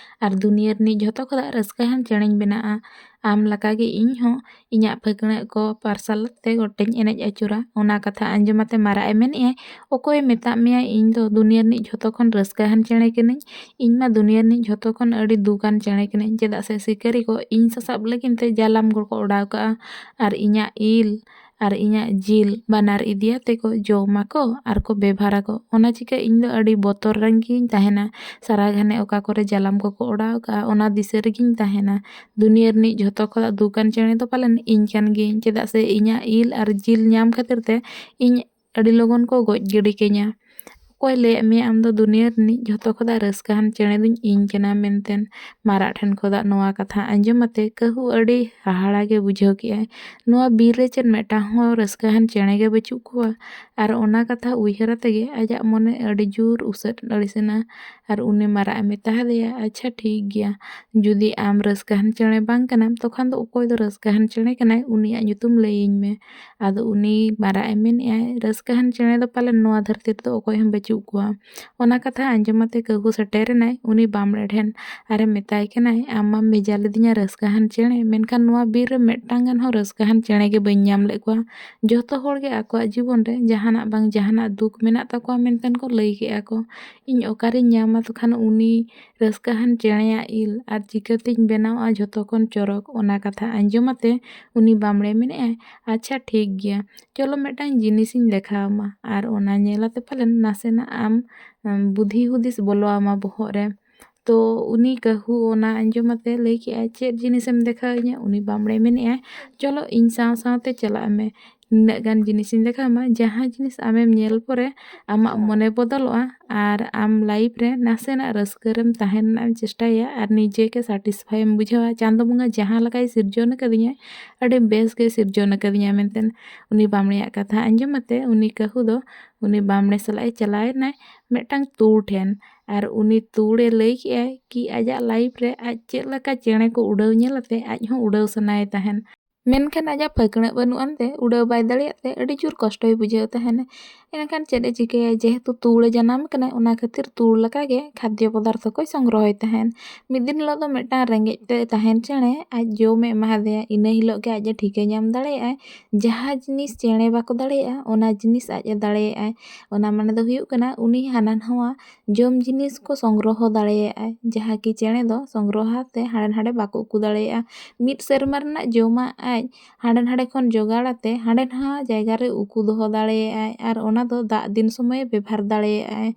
ᱟᱨ ᱫᱩᱱᱤᱭᱟᱹ ᱨᱤᱱᱤᱡ ᱡᱷᱚᱛᱚ ᱠᱷᱚᱱᱟᱜ ᱨᱟᱹᱥᱠᱟᱹᱣᱟᱱ ᱪᱮᱬᱮᱧ ᱵᱮᱱᱟᱜᱼᱟ᱾ ᱟᱢ ᱞᱮᱠᱟᱜᱮ ᱤᱧ ᱦᱚᱸ ᱤᱧᱟᱹᱜ ᱯᱷᱟᱹᱠᱬᱟᱹᱜ ᱠᱚ ᱯᱟᱨᱥᱟᱞ ᱛᱮ ᱜᱚᱴᱟᱧ ᱮᱱᱮᱡ ᱟᱹᱪᱩᱨᱟ᱾" ᱚᱱᱟ ᱠᱟᱛᱷᱟ ᱟᱸᱡᱚᱢ ᱟᱛᱮ ᱢᱟᱨᱟᱜ ᱮ ᱢᱮᱱᱮᱜᱼᱟᱭ, "ᱚᱠᱚᱭᱮ ᱢᱮᱛᱟᱜ ᱢᱮᱭᱟ ᱤᱧ ᱫᱚ ᱫᱩᱱᱤᱭᱟᱹ ᱨᱤᱱᱤᱡ ᱡᱷᱚᱛᱚ ᱠᱷᱚᱱ ᱨᱟᱹᱥᱠᱟᱹᱣᱟᱱ ᱪᱮᱬᱮ ᱠᱟᱹᱱᱟᱹᱧ? ᱤᱧ ᱢᱟ ᱫᱩᱱᱤᱭᱟᱹ ᱨᱤᱱᱤᱡ ᱡᱷᱚᱛᱚ ᱠᱷᱚᱱ ᱟᱹᱰᱤ ᱫᱩᱠᱟᱱ ᱪᱮᱬᱮ ᱠᱟᱹᱱᱟᱹᱧ, ᱪᱮᱫᱟᱜ ᱥᱮ ᱥᱤᱠᱟᱹᱨᱤ ᱠᱚ ᱤᱧ ᱥᱟᱥᱟᱵ ᱞᱟᱹᱜᱤᱫ ᱛᱮ ᱡᱟᱞᱟᱢ ᱠᱚᱠᱚ ᱚᱰᱟᱣ ᱠᱟᱜᱼᱟ ᱟᱨ ᱤᱧᱟᱹᱜ ᱤᱞ ᱟᱨ ᱤᱧᱟᱹᱜ ᱡᱤᱞ ᱵᱟᱱᱟᱨ ᱤᱫᱤᱭᱟᱛᱮ ᱠᱚ ᱡᱚᱢᱟᱠᱚ ᱟᱨ ᱠᱚ ᱵᱮᱵᱷᱟᱨᱟᱠᱚ᱾ ᱚᱱᱟ ᱪᱤᱠᱟᱹ ᱤᱧ ᱫᱚ ᱟᱹᱰᱤ ᱵᱚᱛᱚᱨ ᱨᱮᱜᱤᱧ ᱛᱟᱦᱮᱱᱟ᱾ ᱥᱟᱨᱟ ᱜᱷᱟᱱᱮ ᱚᱠᱟ ᱠᱚᱨᱮ ᱡᱟᱞᱟᱢ ᱠᱚᱠᱚ ᱚᱰᱟᱣ ᱠᱟᱜᱼᱟ, ᱚᱱᱟ ᱫᱤᱥᱟᱹ ᱨᱮᱜᱤᱧ ᱛᱟᱦᱮᱱᱟ᱾ ᱫᱩᱱᱤᱭᱟᱹ ᱨᱤᱱᱤᱡ ᱡᱷᱚᱛᱚ ᱠᱷᱚᱱᱟᱜ ᱫᱩᱠᱟᱱ ᱪᱮᱬᱮ ᱫᱚ ᱯᱟᱞᱮᱱ ᱤᱧ ᱠᱟᱱ ᱜᱤᱭᱟᱹᱧ, ᱪᱮᱫᱟᱜ ᱥᱮ ᱤᱧᱟᱹᱜ ᱤᱞ ᱟᱨ ᱡᱤᱞ ᱧᱟᱢ ᱠᱷᱟᱹᱛᱤᱨ ᱛᱮ ᱤᱧ ᱟᱹᱰᱤ ᱞᱚᱜᱚᱱ ᱠᱚ ᱜᱚᱡ ᱜᱤᱰᱤ ᱠᱟᱹᱧᱟ᱾ ᱚᱠᱚᱭ ᱞᱟᱹᱭᱟᱫ ᱢᱮᱭᱟ ᱟᱢ ᱫᱚ ᱫᱩᱱᱤᱭᱟᱹ ᱨᱤᱱᱤᱡ ᱡᱷᱚᱛᱚ ᱠᱷᱚᱱᱟᱜ ᱨᱟᱹᱥᱠᱟᱹᱣᱟᱱ ᱪᱮᱬᱮ ᱫᱚᱧ ᱤᱧ ᱠᱟᱱᱟ ᱢᱮᱱᱛᱮ? ᱢᱟᱨᱟᱜ ᱴᱷᱮᱱ ᱠᱷᱚᱱᱟᱜ ᱱᱚᱣᱟ ᱠᱟᱛᱷᱟ ᱟᱸᱡᱚᱢ ᱟᱛᱮ ᱠᱟᱹᱦᱩ ᱟᱹᱰᱤ ᱦᱟᱦᱟᱲᱟ ᱜᱮ ᱵᱩᱡᱷᱟᱹᱣ ᱠᱮᱜᱼᱟᱭ᱾ ᱱᱚᱣᱟ ᱵᱤᱨ ᱨᱮ ᱪᱮᱫ ᱢᱤᱫᱴᱟᱝ ᱦᱚᱸ ᱨᱟᱹᱥᱠᱟᱹᱣᱟᱱ ᱪᱮᱬᱮ ᱜᱮ ᱵᱟᱹᱪᱩᱜ ᱠᱚᱣᱟ? ᱟᱨ ᱚᱱᱟ ᱠᱟᱛᱷᱟ ᱩᱭᱦᱟᱹᱨ ᱟᱛᱮ ᱜᱮ ᱟᱡᱟᱜ ᱢᱚᱱᱮ ᱟᱹᱰᱤ ᱡᱳᱨ ᱩᱥᱟᱹᱫ ᱟᱹᱲᱤᱥᱮᱱᱟ᱾ ᱟᱨ ᱩᱱᱤ ᱢᱟᱨᱟᱜ ᱮ ᱢᱮᱛᱟ ᱦᱟᱫᱮᱭᱟ, "ᱟᱪᱪᱷᱟ, ᱴᱷᱤᱠ ᱜᱮᱭᱟ, ᱡᱩᱫᱤ ᱟᱢ ᱨᱟᱹᱥᱠᱟᱹᱣᱟᱱ ᱪᱮᱬᱮ ᱵᱟᱝ ᱠᱟᱱᱟᱢ, ᱛᱚᱠᱷᱟᱱ ᱫᱚ ᱚᱠᱚᱭ ᱫᱚ ᱨᱟᱹᱥᱠᱟᱹᱣᱟᱱ ᱪᱮᱬᱮ ᱠᱟᱱᱟᱭ, ᱩᱱᱤᱭᱟᱜ ᱧᱩᱛᱩᱢ ᱞᱟᱹᱭᱟᱹᱧ ᱢᱮ?" ᱟᱫᱚ ᱩᱱᱤ ᱢᱟᱨᱟᱜ ᱮ ᱢᱮᱱᱮᱜᱼᱟᱭ, "ᱨᱟᱹᱥᱠᱟᱹᱣᱟᱱ ᱪᱮᱬᱮ ᱫᱚ ᱯᱟᱞᱮᱱ ᱱᱚᱣᱟ ᱫᱷᱟᱹᱨᱛᱤ ᱨᱮᱫᱚ ᱚᱠᱚᱭ ᱦᱚᱸ ᱵᱟᱹᱪᱩᱜ ᱠᱚᱣᱟ᱾" ᱚᱱᱟ ᱠᱟᱛᱷᱟ ᱟᱸᱡᱚᱢ ᱟᱛᱮ ᱠᱟᱹᱦᱩ ᱥᱮᱴᱮᱨᱮᱱᱟᱭ ᱩᱱᱤ ᱵᱟᱢᱲᱮ ᱴᱷᱮᱱ ᱟᱨᱮ ᱢᱮᱛᱟᱭ ᱠᱟᱱᱟᱭ, "ᱟᱢ ᱢᱟᱢ ᱵᱷᱮᱡᱟ ᱞᱤᱫᱤᱧᱟ ᱨᱟᱹᱥᱠᱟᱹᱣᱟᱱ ᱪᱮᱬᱮ, ᱢᱮᱱᱠᱷᱟᱱ ᱱᱚᱣᱟ ᱵᱤᱨ ᱨᱮ ᱢᱤᱫᱴᱟᱝ ᱜᱟᱱ ᱦᱚᱸ ᱨᱟᱹᱥᱠᱟᱹᱣᱟᱱ ᱪᱮᱬᱮ ᱜᱮ ᱵᱟᱹᱧ ᱧᱟᱢ ᱞᱮᱫ ᱠᱚᱣᱟ᱾ ᱡᱚᱛᱚ ᱦᱚᱲ ᱜᱮ ᱟᱠᱚᱣᱟᱜ ᱡᱤᱵᱚᱱ ᱨᱮ ᱡᱟᱦᱟᱱᱟᱜ ᱵᱟᱝ ᱡᱟᱦᱟᱱᱟᱜ ᱫᱩᱠ ᱢᱮᱱᱟᱜ ᱛᱟᱠᱚᱣᱟ ᱢᱮᱱᱛᱮ ᱠᱚ ᱞᱟᱹᱭ ᱠᱮᱜᱼᱟ ᱠᱚ᱾ ᱤᱧ ᱚᱠᱟᱨᱤᱧ ᱧᱟᱢᱟ ᱛᱚᱠᱷᱟᱱ ᱩᱱᱤ ᱨᱟᱹᱥᱠᱟᱹᱣᱟᱱ ᱪᱮᱬᱮᱭᱟᱜ ᱤᱞ? ᱟᱨ ᱪᱤᱠᱟᱹᱛᱤᱧ ᱵᱮᱱᱟᱣᱟ ᱡᱷᱚᱛᱚ ᱠᱷᱚᱱ ᱪᱚᱨᱚᱠ?" ᱚᱱᱟ ᱠᱟᱛᱷᱟ ᱟᱸᱡᱚᱢ ᱟᱛᱮ ᱩᱱᱤ ᱵᱟᱢᱲᱮ ᱢᱮᱱᱮᱜᱼᱟᱭ, "ᱟᱪᱪᱷᱟ, ᱴᱷᱤᱠ ᱜᱮᱭᱟ, ᱪᱚᱞᱚ ᱢᱤᱫᱴᱟᱝ ᱡᱤᱱᱤᱥᱤᱧ ᱫᱮᱠᱷᱟᱣ ᱟᱢᱟ, ᱟᱨ ᱚᱱᱟ ᱧᱮᱞ ᱟᱛᱮ ᱯᱟᱞᱮᱱ ᱱᱟᱥᱮᱱᱟᱜ ᱟᱢ, ᱟᱢ, ᱵᱩᱫᱷᱤ ᱦᱩᱫᱤᱥ ᱵᱚᱞᱚ ᱟᱢᱟ ᱵᱚᱦᱚᱜ ᱨᱮ᱾" ᱛᱚ ᱩᱱᱤ ᱠᱟᱹᱦᱩ ᱚᱱᱟ ᱟᱸᱡᱚᱢ ᱟᱛᱮ ᱞᱟᱹᱭ ᱠᱮᱜᱼᱟᱭ, "ᱪᱮᱫ ᱡᱤᱱᱤᱥᱮᱢ ᱫᱮᱠᱷᱟᱣ ᱤᱧᱟ?" ᱩᱱᱤ ᱵᱟᱢᱲᱮ ᱢᱮᱱᱮᱜᱼᱟᱭ, "ᱪᱚᱞᱚ ᱤᱧ ᱥᱟᱶ ᱥᱟᱶᱛᱮ ᱪᱟᱞᱟᱜ ᱢᱮ, ᱱᱤᱱᱟᱹᱜ ᱜᱟᱱ ᱡᱤᱱᱤᱥᱤᱧ ᱫᱮᱠᱷᱟᱣ ᱟᱢᱟ, ᱡᱟᱦᱟᱸ ᱡᱤᱱᱤᱥ ᱟᱢᱮᱢ ᱧᱮᱞ ᱯᱚᱨᱮ ᱟᱢᱟᱜ ᱢᱚᱱᱮ ᱵᱚᱫᱚᱞᱚᱜᱼᱟ ᱟᱨ ᱟᱢ life ᱨᱮ ᱱᱟᱥᱮᱱᱟᱜ ᱨᱟᱹᱥᱠᱟᱹ ᱨᱮᱢ ᱛᱟᱦᱮᱸ ᱨᱮᱱᱟᱜ ᱮᱢ ᱪᱮᱥᱴᱟᱭᱟ ᱟᱨ ᱱᱤᱡᱮ ᱜᱮ satisfy ᱮᱢ ᱵᱩᱡᱷᱟᱹᱣᱟ, ᱪᱟᱸᱫᱚ ᱵᱚᱸᱜᱟ ᱡᱟᱦᱟᱸ ᱞᱮᱠᱟᱭ ᱥᱤᱨᱡᱚᱱ ᱟᱠᱟᱫᱤᱧᱟ, ᱟᱹᱰᱤ ᱵᱮᱥ ᱜᱮ ᱥᱤᱨᱡᱚᱱ ᱟᱠᱟᱫᱤᱧᱟ" ᱢᱮᱱᱛᱮ᱾ ᱩᱱᱤ ᱵᱟᱢᱲᱮᱭᱟᱜ ᱠᱟᱛᱷᱟ ᱟᱸᱡᱚᱢ ᱟᱛᱮ ᱩᱱᱤ ᱠᱟᱹᱦᱩ ᱫᱚ ᱩᱱᱤ ᱵᱟᱢᱲᱮ ᱥᱟᱞᱟᱜ ᱮ ᱪᱟᱞᱟᱣ ᱮᱱᱟᱭ ᱢᱤᱫᱴᱟᱝ ᱛᱩᱲ ᱴᱷᱮᱱ᱾ ᱟᱨ ᱩᱱᱤ ᱛᱩᱲᱮ ᱞᱟᱹᱭ ᱠᱮᱜᱼᱟᱭ ᱠᱤ ᱟᱡᱟᱜ life ᱨᱮ ᱟᱡ ᱪᱮᱫ ᱞᱮᱠᱟ ᱪᱮᱬᱮ ᱠᱚ ᱩᱰᱟᱹᱣ ᱧᱮᱞ ᱟᱛᱮ ᱟᱡ ᱦᱚᱸ ᱩᱰᱟᱹᱣ ᱥᱟᱱᱟᱭᱮ ᱛᱟᱦᱮᱱ᱾ ᱢᱮᱱᱠᱷᱟᱱ ᱟᱡᱟᱜ ᱯᱷᱟᱹᱠᱬᱟᱹᱜ ᱵᱟᱹᱱᱩᱜ ᱟᱱᱛᱮ ᱩᱰᱟᱹᱣ ᱵᱟᱭ ᱫᱟᱲᱮᱭᱟᱜ ᱛᱮ ᱟᱹᱰᱤ ᱡᱳᱨ ᱠᱚᱥᱴᱚᱭ ᱵᱩᱡᱷᱟᱹᱣ ᱛᱟᱦᱮᱱ᱾ ᱮᱱᱠᱷᱟᱱ ᱪᱮᱫ ᱮ ᱪᱤᱠᱟᱹᱭᱟ, ᱡᱮᱦᱮᱛᱩ ᱛᱩᱲ ᱮ ᱡᱟᱱᱟᱢ ᱠᱟᱱᱟᱭ, ᱚᱱᱟ ᱠᱷᱟᱹᱛᱤᱨ ᱛᱩᱲ ᱞᱮᱠᱟᱜᱮ ᱠᱷᱟᱫᱽᱭᱚ ᱯᱚᱫᱟᱨᱛᱷᱚ ᱠᱚᱭ ᱥᱚᱝᱜᱨᱚᱦᱚᱭ ᱛᱟᱦᱮᱱ᱾ ᱢᱤᱫ ᱫᱤᱱ ᱦᱤᱞᱳᱜ ᱫᱚ ᱢᱤᱫᱴᱟᱝ ᱨᱮᱸᱜᱮᱡ ᱛᱮ ᱛᱟᱦᱮᱱ ᱪᱮᱬᱮ ᱟᱡ ᱡᱚᱢᱮ ᱮᱢᱟ ᱦᱟᱫᱮᱭᱟ᱾ ᱤᱱᱟᱹ ᱦᱤᱞᱳᱜ ᱜᱮ ᱟᱡ ᱮ ᱴᱷᱤᱠᱟᱹ ᱧᱟᱢ ᱫᱟᱲᱮᱭᱟᱜᱼᱟᱭ, ᱡᱟᱦᱟᱸ ᱡᱤᱱᱤᱥ ᱪᱮᱬᱮ ᱵᱟᱠᱚ ᱫᱟᱲᱮᱭᱟᱜᱼᱟ, ᱚᱱᱟ ᱡᱤᱱᱤᱥ ᱟᱡ ᱮ ᱫᱟᱲᱮᱭᱟᱜᱼᱟᱭ᱾ ᱚᱱᱟ ᱢᱟᱱᱮ ᱫᱚ ᱦᱩᱭᱩᱜ ᱠᱟᱱᱟ, ᱩᱱᱤ ᱦᱟᱱᱟ ᱱᱟᱣᱟ ᱡᱚᱢ ᱡᱤᱱᱤᱥ ᱠᱚ ᱥᱚᱝᱜᱨᱚᱦᱚ ᱫᱟᱲᱮᱭᱟᱜᱼᱟᱭ, ᱡᱟᱦᱟᱸ ᱠᱤ ᱪᱮᱬᱮ ᱫᱚ ᱥᱚᱝᱜᱨᱚᱦᱚ ᱛᱮ ᱦᱟᱸᱰᱮ ᱱᱟᱰᱮ ᱵᱟᱠᱚ ᱩᱠᱩ ᱫᱟᱲᱮᱭᱟᱜᱼᱟ᱾ ᱢᱤᱫ ᱥᱮᱨᱢᱟ ᱨᱮᱱᱟᱜ ᱡᱚᱢᱟᱜ ᱟᱡ ᱦᱟᱸᱰᱮ ᱱᱟᱰᱮ ᱠᱷᱚᱱ ᱡᱚᱜᱟᱲ ᱟᱛᱮ ᱦᱟᱸᱰᱮ ᱱᱟᱣᱟ ᱡᱟᱭᱜᱟ ᱨᱮ ᱩᱠᱩ ᱫᱚᱦᱚ ᱫᱟᱲᱮᱭᱟᱜᱼᱟᱭ ᱟᱨ ᱚᱱᱟ ᱫᱚ ᱫᱟᱜ ᱫᱤᱱ ᱥᱚᱢᱚᱭᱮ ᱵᱮᱵᱷᱟᱨ ᱫᱟᱲᱮᱭᱟᱜᱼᱟᱭ᱾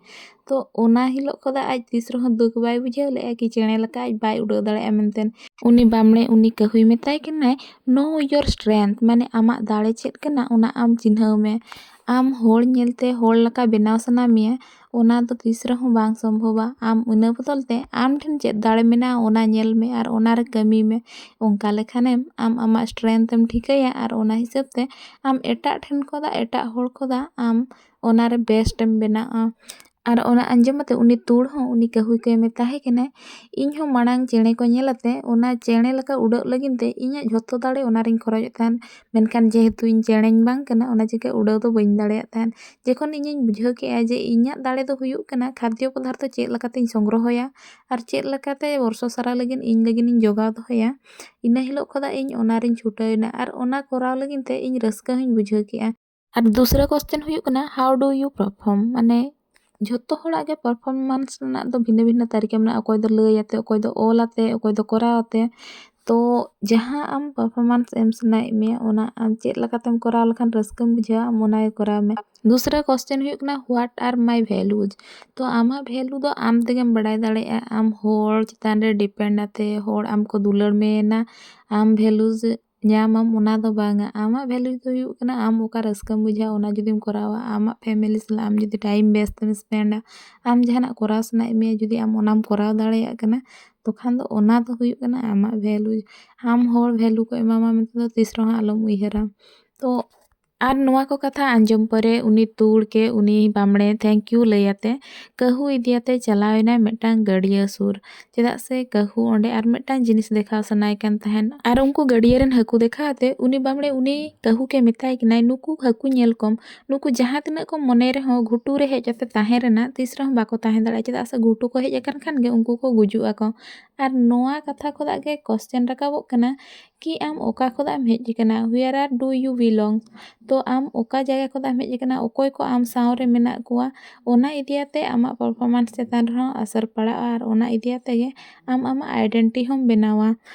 ᱛᱚ ᱚᱱᱟ ᱦᱤᱞᱳᱜ ᱠᱷᱚᱱᱟᱜ ᱟᱡ ᱛᱤᱥ ᱨᱮᱦᱚᱸ ᱫᱩᱠ ᱵᱟᱭ ᱵᱩᱡᱷᱟᱹᱣ ᱞᱮᱫᱼᱟ ᱠᱤ ᱪᱮᱬᱮ ᱞᱮᱠᱟ ᱟᱡ ᱵᱟᱭ ᱩᱰᱟᱹᱣ ᱫᱟᱲᱮᱭᱟᱜᱼᱟ ᱢᱮᱱᱛᱮ᱾ ᱩᱱᱤ ᱵᱟᱢᱲᱮ ᱩᱱᱤ ᱠᱟᱹᱦᱩᱭ ᱢᱮᱛᱟᱭ ᱠᱟᱱᱟᱭ, "Know your strength", ᱢᱟᱱᱮ ᱟᱢᱟᱜ ᱫᱟᱲᱮ ᱪᱮᱫ ᱠᱟᱱᱟ ᱚᱱᱟ ᱟᱢ ᱪᱤᱱᱦᱟᱹᱣ ᱢᱮ᱾ ᱟᱢ ᱦᱚᱲ ᱧᱮᱞᱛᱮ ᱦᱚᱲ ᱞᱮᱠᱟ ᱵᱮᱱᱟᱣ ᱥᱟᱱᱟ ᱢᱮᱭᱟ, ᱚᱱᱟ ᱫᱚ ᱛᱤᱥ ᱨᱮᱦᱚᱸ ᱵᱟᱝ ᱥᱚᱢᱵᱷᱚᱵᱟ᱾ ᱟᱢ ᱤᱱᱟᱹ ᱵᱚᱫᱚᱞ ᱛᱮ ᱟᱢ ᱴᱷᱮᱱ ᱪᱮᱫ ᱫᱟᱲᱮ ᱢᱮᱱᱟᱜᱼᱟ ᱚᱱᱟ ᱧᱮᱞ ᱢᱮ ᱟᱨ ᱚᱱᱟ ᱨᱮ ᱠᱟᱹᱢᱤ ᱢᱮ᱾ ᱚᱱᱠᱟ ᱞᱮᱠᱷᱟᱱᱮᱢ ᱟᱢ ᱟᱢᱟᱜ strength ᱮᱢ ᱴᱷᱤᱠᱟᱹᱭᱟ ᱟᱨ ᱚᱱᱟ ᱦᱤᱥᱟᱹᱵ ᱛᱮ ᱟᱢ ᱮᱴᱟᱜ ᱴᱷᱮᱱ ᱠᱷᱚᱱᱟᱜ ᱮᱴᱟᱜ ᱦᱚᱲ ᱠᱷᱚᱱᱟᱜ ᱟᱢ ᱚᱱᱟ ᱨᱮ best ᱮᱢ ᱵᱮᱱᱟᱜᱼᱟ᱾ ᱟᱨ ᱚᱱᱟ ᱟᱸᱡᱚᱢ ᱠᱟᱛᱮ ᱩᱱᱤ ᱛᱩᱲ ᱦᱚᱸ ᱩᱱᱤ ᱠᱟᱹᱦᱩ ᱜᱮ ᱢᱮᱛᱟᱭ ᱠᱟᱱᱟᱭ, "ᱤᱧ ᱦᱚᱸ ᱢᱟᱲᱟᱝ ᱪᱮᱬᱮ ᱠᱚ ᱧᱮᱞ ᱟᱛᱮ ᱚᱱᱟ ᱪᱮᱬᱮ ᱞᱮᱠᱟ ᱩᱰᱟᱹᱜ ᱞᱟᱹᱜᱤᱫ ᱛᱮ ᱤᱧᱟᱹᱜ ᱡᱷᱚᱛᱚ ᱫᱟᱲᱮ ᱚᱱᱟ ᱨᱤᱧ ᱠᱷᱚᱨᱚᱪᱮᱫ ᱛᱟᱦᱮᱸᱫ, ᱢᱮᱱᱠᱷᱟᱱ ᱡᱮᱦᱮᱛᱩ ᱤᱧ ᱪᱮᱬᱮᱧ ᱵᱟᱝ ᱠᱟᱱᱟ ᱚᱱᱟ ᱪᱤᱠᱟᱹ ᱩᱰᱟᱹᱣ ᱫᱚ ᱵᱟᱹᱧ ᱫᱟᱲᱮᱭᱟᱜ ᱛᱟᱦᱮᱸᱫ᱾ ᱡᱚᱠᱷᱚᱱ ᱤᱧᱤᱧ ᱵᱩᱡᱷᱟᱹᱣ ᱠᱮᱜᱼᱟ ᱡᱮ ᱤᱧᱟᱹᱜ ᱫᱟᱲᱮ ᱫᱚ ᱦᱩᱭᱩᱜ ᱠᱟᱱᱟ ᱠᱷᱟᱫᱽᱭᱚ ᱯᱚᱫᱟᱨᱛᱷᱚ ᱪᱮᱫ ᱞᱮᱠᱟᱛᱤᱧ ᱥᱚᱝᱜᱨᱚᱦᱚᱭᱟ ᱟᱨ ᱪᱮᱫ ᱞᱮᱠᱟᱛᱮ ᱵᱚᱨᱥᱚ ᱥᱟᱨᱟ ᱞᱟᱹᱜᱤᱫ ᱤᱧ ᱞᱟᱹᱜᱤᱫ ᱤᱧ ᱡᱚᱜᱟᱣ ᱫᱚᱦᱚᱭᱟ, ᱤᱱᱟᱹ ᱦᱤᱞᱳᱜ ᱠᱷᱚᱱᱟᱜ ᱤᱧ ᱚᱱᱟ ᱨᱤᱧ ᱪᱷᱩᱴᱟᱹᱣ ᱮᱱᱟ ᱟᱨ ᱚᱱᱟ ᱠᱚᱨᱟᱣ ᱞᱟᱹᱜᱤᱫ ᱛᱮ ᱤᱧ ᱨᱟᱹᱥᱠᱟᱹ ᱦᱚᱸᱧ ᱵᱩᱡᱷᱟᱹᱣ ᱠᱮᱜᱼᱟ᱾" ᱟᱨ ᱫᱩᱥᱨᱟ question ᱦᱩᱭᱩᱜ ᱠᱟᱱᱟ, how do you perform? ᱢᱟᱱᱮ ᱡᱷᱚᱛᱚ ᱦᱚᱲᱟᱜ ᱜᱮ performance ᱨᱮᱱᱟᱜ ᱫᱚ ᱵᱷᱤᱱᱟᱹ ᱵᱷᱤᱱᱟᱹ ᱛᱟᱹᱨᱤᱠᱟ ᱢᱮᱱᱟᱜᱼᱟ, ᱚᱠᱚᱭ ᱫᱚ ᱞᱟᱹᱭ ᱟᱛᱮ, ᱚᱠᱚᱭ ᱫᱚ ᱚᱞ ᱟᱛᱮ, ᱚᱠᱚᱭ ᱫᱚ ᱠᱚᱨᱟᱣ ᱟᱛᱮ᱾ ᱛᱚ ᱡᱟᱦᱟᱸ ᱟᱢ performance ᱮᱢ ᱥᱟᱱᱟᱭᱮᱫ ᱢᱮᱭᱟ ᱚᱱᱟ ᱟᱢ ᱪᱮᱫ ᱞᱮᱠᱟᱛᱮᱢ ᱠᱚᱨᱟᱣ ᱞᱮᱠᱷᱟᱱ ᱨᱟᱹᱥᱠᱟᱹᱢ ᱵᱩᱡᱷᱟᱹᱣᱟ ᱟᱢ ᱚᱱᱟ ᱜᱮ ᱠᱚᱨᱟᱣ ᱢᱮ᱾ ᱫᱩᱥᱨᱟ question ᱦᱩᱭᱩᱜ ᱠᱟᱱᱟ, what are my values? ᱛᱚ ᱟᱢᱟᱜ value ᱫᱚ ᱟᱢ ᱛᱮᱜᱮᱢ ᱵᱟᱲᱟᱭ ᱫᱟᱲᱮᱭᱟᱜᱼᱟ᱾ ᱟᱢ ᱦᱚᱲ ᱪᱮᱛᱟᱱ ᱨᱮ depend ᱟᱛᱮ ᱦᱚᱲ ᱟᱢ ᱠᱚ ᱫᱩᱞᱟᱹᱲ ᱢᱮᱭᱟ, ᱟᱢ values ᱧᱟᱢᱟᱢ ᱚᱱᱟ ᱫᱚ ᱵᱟᱝᱟ᱾ ᱟᱢᱟᱜ value ᱫᱚ ᱦᱩᱭᱩᱜ ᱠᱟᱱᱟ ᱟᱢ ᱚᱠᱟ ᱨᱟᱹᱥᱠᱟᱹᱢ ᱵᱩᱡᱷᱟᱹᱣᱟ ᱚᱱᱟ ᱡᱩᱫᱤᱢ ᱠᱚᱨᱟᱣᱟ, ᱟᱢᱟᱜ family ᱥᱟᱞᱟᱜ ᱟᱢ ᱡᱩᱫᱤ time ᱵᱮᱥ ᱛᱮᱢ spendᱟ, ᱟᱢ ᱡᱟᱦᱟᱱᱟᱜ ᱠᱚᱨᱟᱣ ᱥᱟᱱᱟᱭᱮᱫ ᱢᱮᱭᱟ ᱡᱩᱫᱤ ᱟᱢ ᱚᱱᱟᱢ ᱠᱚᱨᱟᱣ ᱫᱟᱲᱮᱭᱟᱜ ᱠᱟᱱᱟ, ᱛᱚᱠᱷᱟᱱ ᱫᱚ ᱚᱱᱟ ᱫᱚ ᱦᱩᱭᱩᱜ ᱠᱟᱱᱟ ᱟᱢᱟᱜ value᱾ ᱟᱢ ᱦᱚᱲ value ᱠᱚ ᱮᱢᱟᱢᱟ ᱢᱮᱱᱛᱮ ᱫᱚ ᱛᱤᱥ ᱨᱮᱦᱚᱸ ᱟᱞᱚᱢ ᱩᱭᱦᱟᱹᱨᱟ᱾ ᱛᱚ ᱟᱨ ᱱᱚᱣᱟ ᱠᱚ ᱠᱟᱛᱷᱟ ᱟᱸᱡᱚᱢ ᱯᱚᱨᱮ ᱩᱱᱤ ᱛᱩᱲ ᱠᱮ ᱩᱱᱤ ᱵᱟᱢᱲᱮ thank you ᱞᱟᱹᱭ ᱟᱛᱮ ᱠᱟᱹᱦᱩ ᱤᱫᱤᱭᱟᱛᱮ ᱪᱟᱞᱟᱣ ᱮᱱᱟᱭ ᱢᱤᱫᱴᱟᱝ ᱜᱟᱹᱰᱭᱟᱹ ᱥᱩᱨ᱾ ᱪᱮᱫᱟᱜ ᱥᱮ ᱠᱟᱹᱦᱩ ᱚᱸᱰᱮ ᱟᱨ ᱢᱤᱫᱴᱟᱝ ᱡᱤᱱᱤᱥ ᱫᱮᱠᱷᱟᱣ ᱥᱟᱱᱟᱭᱮ ᱠᱟᱱ ᱛᱟᱦᱮᱸᱱ᱾ ᱟᱨ ᱩᱱᱠᱩ ᱜᱟᱹᱰᱭᱟᱹ ᱨᱮᱱ ᱦᱟᱹᱠᱩ ᱫᱮᱠᱷᱟᱣ ᱟᱛᱮ ᱩᱱᱤ ᱵᱟᱢᱲᱮ ᱩᱱᱤ ᱠᱟᱹᱦᱩ ᱜᱮ ᱢᱮᱛᱟᱭ ᱠᱟᱱᱟᱭ, "ᱱᱩᱠᱩ ᱦᱟᱹᱠᱩ ᱧᱮᱞ ᱠᱚᱢ, ᱱᱩᱠᱩ ᱡᱟᱦᱟᱸ ᱛᱤᱱᱟᱹᱜ ᱠᱚ ᱢᱚᱱᱮ ᱨᱮᱦᱚᱸ ᱜᱷᱩᱴᱩ ᱨᱮ ᱦᱮᱡ ᱠᱟᱛᱮ ᱛᱟᱦᱮᱸ ᱨᱮᱱᱟᱜ ᱛᱤᱥ ᱨᱮᱦᱚᱸ ᱵᱟᱠᱚ ᱛᱟᱦᱮᱸ ᱫᱟᱲᱮᱭᱟᱜᱼᱟ, ᱪᱮᱫᱟᱜ ᱥᱮ ᱜᱷᱩᱴᱩ ᱠᱚ ᱦᱮᱡ ᱟᱠᱟᱱ ᱠᱷᱟᱱ ᱜᱮ ᱩᱱᱠᱩ ᱠᱚ ᱜᱩᱡᱩᱜ ᱟᱠᱚ᱾" ᱟᱨ ᱱᱚᱣᱟ ᱠᱟᱛᱷᱟ ᱠᱷᱚᱱᱟᱜ ᱜᱮ question ᱨᱟᱠᱟᱵᱚᱜ ᱠᱟᱱᱟ ᱠᱤ ᱟᱢ ᱚᱠᱟ ᱠᱷᱚᱱᱟᱜ ᱮᱢ ᱦᱮᱡ ᱟᱠᱟᱱᱟ, where are do you belong? ᱛᱚ ᱟᱢ ᱚᱠᱟ ᱡᱟᱭᱜᱟ ᱠᱷᱚᱱᱟᱜ ᱮᱢ ᱦᱮᱡ ᱟᱠᱟᱱᱟ, ᱚᱠᱚᱭ ᱠᱚ ᱟᱢ ᱥᱟᱶ ᱨᱮ ᱢᱮᱱᱟᱜ ᱠᱚᱣᱟ, ᱚᱱᱟ ᱤᱫᱤᱭᱟᱛᱮ ᱟᱢᱟᱜ performance ᱪᱮᱛᱟᱱ ᱨᱮᱦᱚᱸ ᱟᱥᱟᱨ ᱯᱟᱲᱟᱜᱼᱟ ᱟᱨ ᱚᱱᱟ ᱤᱫᱤᱭᱟᱛᱮ ᱜᱮ ᱟᱢ ᱟᱢᱟᱜ identity ᱦᱚᱸᱢ ᱵᱮᱱᱟᱣᱟ᱾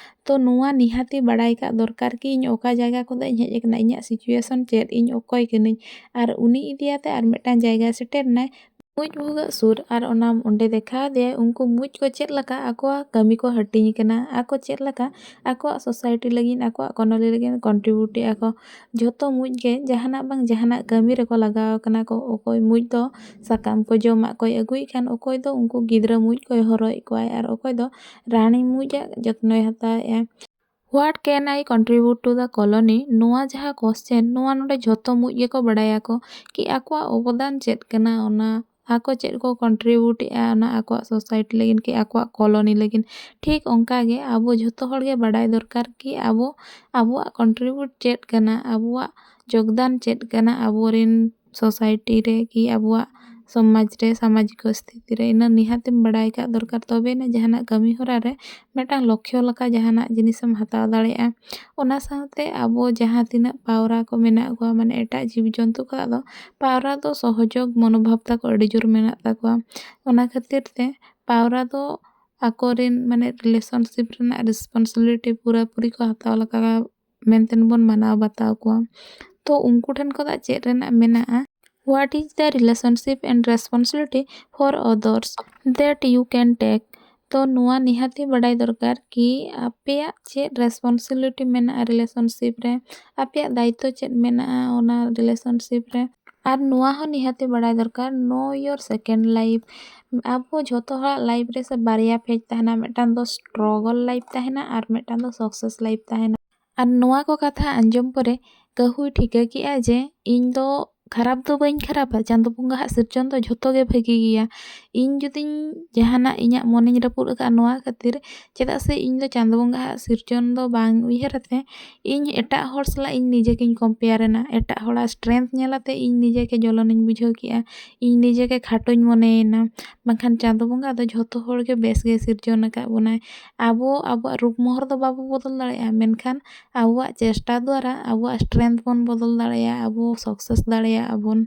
ᱛᱚ ᱱᱚᱣᱟ ᱱᱤᱦᱟᱹᱛᱤ ᱵᱟᱲᱟᱭ ᱠᱟᱜ ᱫᱚᱨᱠᱟᱨ ᱠᱤ ᱤᱧ ᱚᱠᱟ ᱡᱟᱭᱜᱟ ᱠᱷᱚᱱᱟᱜ ᱤᱧ ᱦᱮᱡ ᱟᱠᱟᱱᱟ, ᱤᱧᱟᱹᱜ situation ᱪᱮᱫ, ᱤᱧ ᱚᱠᱚᱭ ᱠᱟᱹᱱᱟᱹᱧ᱾ ᱟᱨ ᱩᱱᱤ ᱤᱫᱤᱭᱟᱛᱮ ᱟᱨ ᱢᱤᱫᱴᱟᱝ ᱡᱟᱭᱜᱟ ᱥᱮᱴᱮᱨ ᱮᱱᱟᱭ, ᱢᱩᱡ ᱵᱷᱩᱜᱟᱹᱜ ᱥᱩᱨ ᱟᱨ ᱚᱱᱟ ᱚᱸᱰᱮ ᱫᱮᱠᱷᱟᱣ ᱟᱫᱮᱭᱟᱭ, ᱩᱱᱠᱩ ᱢᱩᱡ ᱠᱚ ᱪᱮᱫ ᱞᱮᱠᱟ ᱟᱠᱚᱣᱟᱜ ᱠᱟᱹᱢᱤ ᱠᱚ ᱦᱟᱹᱴᱤᱧ ᱟᱠᱟᱱᱟ, ᱟᱠᱚ ᱪᱮᱫ ᱞᱮᱠᱟ ᱟᱠᱚᱣᱟᱜ society ᱞᱟᱹᱜᱤᱫ, ᱟᱠᱚᱣᱟᱜ colony ᱞᱟᱹᱜᱤᱫ contribute ᱮᱫᱼᱟ ᱠᱚ᱾ ᱡᱷᱚᱛᱚ ᱢᱩᱡ ᱜᱮ ᱡᱟᱦᱟᱱᱟᱜ ᱵᱟᱝ ᱡᱟᱦᱟᱱᱟᱜ ᱠᱟᱹᱢᱤ ᱨᱮᱠᱚ ᱞᱟᱜᱟᱣ ᱟᱠᱟᱱᱟ ᱠᱚ᱾ ᱚᱠᱚᱭ ᱢᱩᱡ ᱫᱚ ᱥᱟᱠᱟᱢ ᱠᱚ ᱡᱚᱢᱟᱜ ᱠᱚᱭ ᱟᱹᱜᱩᱭᱮᱫ ᱠᱷᱟᱱ, ᱚᱠᱚᱭ ᱫᱚ ᱩᱱᱠᱩ ᱜᱤᱫᱽᱨᱟᱹ ᱢᱩᱡ ᱠᱚᱭ ᱦᱚᱨᱦᱚᱭᱮᱫ ᱠᱚᱣᱟᱭ, ᱟᱨ ᱚᱠᱚᱭ ᱫᱚ ᱨᱟᱱᱤ ᱢᱩᱡᱟᱜ ᱡᱚᱛᱱᱚᱭ ᱦᱟᱛᱟᱣᱮᱫᱼᱟ᱾ What can I contribute to the colony? ᱱᱚᱣᱟ ᱡᱟᱦᱟᱸ question, ᱱᱚᱣᱟ ᱱᱚᱰᱮ ᱡᱷᱚᱛᱚ ᱢᱩᱡ ᱜᱮᱠᱚ ᱵᱟᱲᱟᱭᱟᱠᱚ ᱠᱤ ᱟᱠᱚᱣᱟᱜ ᱚᱵᱚᱫᱟᱱ ᱪᱮᱫ ᱠᱟᱱᱟ, ᱚᱱᱟ ᱟᱠᱚ ᱪᱮᱫ ᱠᱚ contribute ᱮᱫᱼᱟ ᱚᱱᱟ ᱟᱠᱚᱣᱟᱜ society ᱞᱟᱹᱜᱤᱫ ᱠᱤ ᱟᱠᱚᱣᱟᱜ colony ᱞᱟᱹᱜᱤᱫ᱾ ᱴᱷᱤᱠ ᱚᱱᱠᱟ ᱜᱮ ᱟᱵᱚ ᱡᱷᱚᱛᱚ ᱦᱚᱲ ᱜᱮ ᱵᱟᱰᱟᱭ ᱫᱚᱨᱠᱟᱨ ᱠᱤ ᱟᱵᱚ, ᱟᱵᱚᱣᱟᱜ contribute ᱪᱮᱫ ᱠᱟᱱᱟ, ᱟᱵᱚᱣᱟᱜ ᱡᱳᱜᱽᱫᱟᱱ ᱪᱮᱫ ᱠᱟᱱᱟ ᱟᱵᱚᱨᱮᱱ society ᱨᱮ ᱠᱤ ᱟᱵᱚᱣᱟᱜ ᱥᱚᱢᱟᱡᱽ ᱨᱮ, ᱥᱟᱢᱟᱡᱤᱠ ᱥᱛᱷᱤᱛᱤ ᱨᱮ᱾ ᱤᱱᱟᱹ ᱱᱤᱦᱟᱹᱛ ᱮᱢ ᱵᱟᱲᱟᱭ ᱠᱟᱜ ᱫᱚᱨᱠᱟᱨ, ᱛᱚᱵᱮ ᱟᱹᱱᱤᱡ ᱡᱟᱦᱟᱱᱟᱜ ᱠᱟᱹᱢᱤ ᱦᱚᱨᱟ ᱨᱮ ᱢᱤᱫᱴᱟᱝ ᱞᱚᱠᱠᱷᱚ ᱞᱮᱠᱟ ᱡᱟᱦᱟᱱᱟᱜ ᱡᱤᱱᱤᱥ ᱮᱢ ᱦᱟᱛᱟᱣ ᱫᱟᱲᱮᱭᱟᱜᱼᱟ᱾ ᱚᱱᱟ ᱥᱟᱶᱛᱮ ᱟᱵᱚ ᱡᱟᱦᱟᱸ ᱛᱤᱱᱟᱹᱜ ᱯᱟᱣᱨᱟ ᱠᱚ ᱢᱮᱱᱟᱜ ᱠᱚᱣᱟ, ᱢᱟᱱᱮ ᱮᱴᱟᱜ ᱡᱤᱵᱽ ᱡᱚᱱᱛᱩ ᱠᱷᱚᱱᱟᱜ ᱫᱚ ᱯᱟᱣᱨᱟ ᱫᱚ ᱥᱚᱦᱚᱡᱳᱜᱽ ᱢᱚᱱᱳᱵᱷᱟᱵ ᱛᱟᱠᱚ ᱟᱹᱰᱤ ᱡᱳᱨ ᱢᱮᱱᱟᱜ ᱛᱟᱠᱚᱣᱟ᱾ ᱚᱱᱟ ᱠᱷᱟᱹᱛᱤᱨ ᱛᱮ ᱯᱟᱣᱨᱟ ᱫᱚ ᱟᱠᱚᱨᱮᱱ ᱢᱟᱱᱮ relationship ᱨᱮᱱᱟᱜ responsibility ᱯᱩᱨᱟᱹᱯᱩᱨᱤ ᱠᱚ ᱦᱟᱛᱟᱣ ᱞᱮᱠᱟ ᱢᱮᱱᱛᱮ ᱵᱚᱱ ᱢᱟᱱᱟᱣ ᱵᱟᱛᱟᱣ ᱠᱚᱣᱟ᱾ ᱛᱚ ᱩᱱᱠᱩ ᱴᱷᱮᱱ ᱠᱷᱚᱱᱟᱜ ᱪᱮᱫ ᱨᱮᱱᱟᱜ ᱢᱮᱱᱟᱜᱼᱟ? What is the relationship and responsibility for others that you can take? ᱛᱚ ᱱᱚᱣᱟ ᱱᱤᱦᱟᱹᱛᱤ ᱵᱟᱰᱟᱭ ᱫᱚᱨᱠᱟᱨ ᱠᱤ ᱟᱯᱮᱭᱟᱜ ᱪᱮᱫ responsibility ᱢᱮᱱᱟᱜᱼᱟ relationship ᱨᱮ, ᱟᱯᱮᱭᱟᱜ ᱫᱟᱭᱤᱛᱛᱚ ᱪᱮᱫ ᱢᱮᱱᱟᱜᱼᱟ ᱚᱱᱟ relationship ᱨᱮ᱾ ᱟᱨ ᱱᱚᱣᱟ ᱦᱚᱸ ᱱᱤᱦᱟᱹᱛᱤ ᱵᱟᱰᱟᱭ ᱫᱚᱨᱠᱟᱨ, know your second life᱾ ᱟᱵᱚ ᱡᱷᱚᱛᱚ ᱦᱚᱲᱟᱜ life ᱨᱮ ᱥᱮ ᱵᱟᱨᱭᱟ phase ᱛᱟᱦᱮᱱᱟ, ᱢᱤᱫᱴᱟᱝ ᱫᱚ struggle life ᱛᱟᱦᱮᱱᱟ ᱟᱨ ᱢᱤᱫᱴᱟᱝ ᱫᱚ success life ᱛᱟᱦᱮᱱᱟ᱾ ᱟᱨ ᱱᱚᱣᱟ ᱠᱚ ᱠᱟᱛᱷᱟ ᱟᱸᱡᱚᱢ ᱯᱚᱨᱮ ᱠᱟᱹᱦᱩᱭ ᱴᱷᱤᱠᱟᱹ ᱠᱮᱜᱼᱟ ᱡᱮ ᱤᱧ ᱫᱚ ᱠᱷᱟᱨᱟᱯ ᱫᱚ ᱵᱟᱹᱧ ᱠᱷᱟᱨᱟᱯᱟ, ᱪᱟᱸᱫᱚ ᱵᱚᱸᱜᱟᱣᱟᱜ ᱥᱤᱨᱡᱚᱱ ᱫᱚ ᱡᱷᱚᱛᱚ ᱜᱮ ᱵᱷᱟᱹᱜᱤ ᱜᱮᱭᱟ᱾ ᱤᱧ ᱡᱩᱫᱤᱧ ᱡᱟᱦᱟᱱᱟᱜ ᱤᱧᱟᱹᱜ ᱢᱚᱱᱮᱧ ᱨᱟᱹᱯᱩᱫ ᱟᱠᱟᱫᱼᱟ ᱱᱚᱣᱟ ᱠᱷᱟᱹᱛᱤᱨ, ᱪᱮᱫᱟᱜ ᱥᱮ ᱤᱧ ᱫᱚ ᱪᱟᱸᱫᱚ ᱵᱚᱸᱜᱟᱣᱟᱜ ᱥᱤᱨᱡᱚᱱ ᱫᱚ ᱵᱟᱝ ᱩᱭᱦᱟᱹᱨ ᱟᱛᱮ ᱤᱧ ᱮᱴᱟᱜ ᱦᱚᱲ ᱥᱟᱞᱟᱜ ᱤᱧ ᱱᱤᱡᱮ ᱜᱤᱧ compare ᱮᱱᱟ᱾ ᱮᱴᱟᱜ ᱦᱚᱲᱟᱜ strength ᱧᱮᱞ ᱟᱛᱮ ᱤᱧ ᱱᱤᱡᱮ ᱜᱮ ᱡᱚᱞᱚᱱᱤᱧ ᱵᱩᱡᱷᱟᱹᱣ ᱠᱮᱜᱼᱟ, ᱤᱧ ᱱᱤᱡᱮ ᱜᱮ ᱠᱷᱟᱴᱚᱧ ᱢᱚᱱᱮᱭᱮᱱᱟ᱾ ᱵᱟᱝᱠᱷᱟᱱ ᱪᱟᱸᱫᱚ ᱵᱚᱸᱜᱟ ᱫᱚ ᱡᱷᱚᱛᱚ ᱦᱚᱲ ᱜᱮ ᱵᱮᱥ ᱜᱮ ᱥᱤᱨᱡᱚᱱ ᱟᱠᱟᱫ ᱵᱚᱱᱟᱭ᱾ ᱟᱵᱚ ᱟᱵᱚᱣᱟᱜ ᱨᱩᱯ ᱢᱚᱦᱚᱨ ᱫᱚ ᱵᱟᱵᱚ ᱵᱚᱫᱚᱞ ᱫᱟᱲᱮᱭᱟᱜᱼᱟ, ᱢᱮᱱᱠᱷᱟᱱ ᱟᱵᱚᱣᱟᱜ ᱪᱮᱥᱴᱟ ᱫᱣᱟᱨᱟ ᱟᱵᱚᱣᱟᱜ strength ᱵᱚᱱ ᱵᱚᱫᱚᱞ ᱫᱟᱲᱮᱭᱟᱜᱼᱟ, ᱟᱵᱚ success ᱫᱟᱲᱮᱭᱟᱜᱼᱟ ᱵᱚᱱ᱾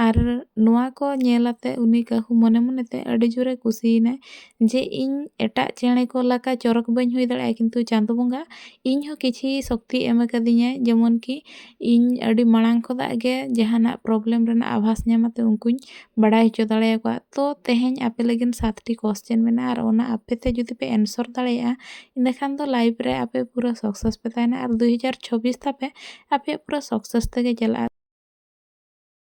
ᱟᱨ ᱱᱚᱣᱟ ᱠᱚ ᱧᱮᱞ ᱟᱛᱮ ᱩᱱᱤ ᱠᱟᱹᱦᱩ ᱢᱚᱱᱮ ᱢᱚᱱᱮᱛᱮ ᱟᱹᱰᱤ ᱡᱳᱨᱮ ᱠᱩᱥᱤᱭᱮᱱᱟᱭ ᱡᱮ ᱤᱧ ᱮᱴᱟᱜ ᱪᱮᱬᱮ ᱠᱚ ᱞᱮᱠᱟ ᱪᱚᱨᱚᱠ ᱵᱟᱹᱧ ᱦᱩᱭ ᱫᱟᱲᱮᱭᱟᱜᱼᱟ, ᱠᱤᱱᱛᱩ ᱪᱟᱸᱫᱚ ᱵᱚᱸᱜᱟ ᱤᱧ ᱦᱚᱸ ᱠᱤᱪᱷᱤ ᱥᱚᱠᱛᱤ ᱮᱢ ᱟᱠᱟᱫᱤᱧᱟᱭ, ᱡᱮᱢᱚᱱ ᱠᱤ ᱤᱧ ᱟᱹᱰᱤ ᱢᱟᱲᱟᱝ ᱠᱷᱚᱱᱟᱜ ᱜᱮ ᱡᱟᱦᱟᱱᱟᱜ problem ᱨᱮᱱᱟᱜ ᱟᱵᱷᱟᱥ ᱧᱟᱢ ᱟᱛᱮ ᱩᱱᱠᱩᱧ ᱵᱟᱲᱟᱭ ᱦᱚᱪᱚ ᱫᱟᱲᱮᱭᱟᱠᱚᱣᱟ᱾ ᱛᱚ ᱛᱮᱦᱮᱧ ᱟᱯᱮ ᱞᱟᱹᱜᱤᱫ ᱥᱟᱛᱴᱤ question ᱢᱮᱱᱟᱜᱼᱟ, ᱟᱨ ᱚᱱᱟ ᱟᱯᱮ ᱛᱮ ᱡᱩᱫᱤ ᱯᱮ answer ᱫᱟᱲᱮᱭᱟᱜᱼᱟ, ᱤᱱᱟᱹᱠᱷᱟᱱ ᱫᱚ life ᱨᱮ ᱟᱯᱮ ᱯᱩᱨᱟᱹ success ᱯᱮ ᱛᱟᱦᱮᱱᱟ, ᱟᱨ ᱫᱩ ᱦᱟᱡᱟᱨ ᱪᱷᱚᱵᱵᱤᱥ ᱛᱟᱯᱮ ᱟᱯᱮᱭᱟᱜ ᱯᱩᱨᱟᱹ success ᱛᱮᱜᱮ ᱪᱟᱞᱟᱜᱼᱟ᱾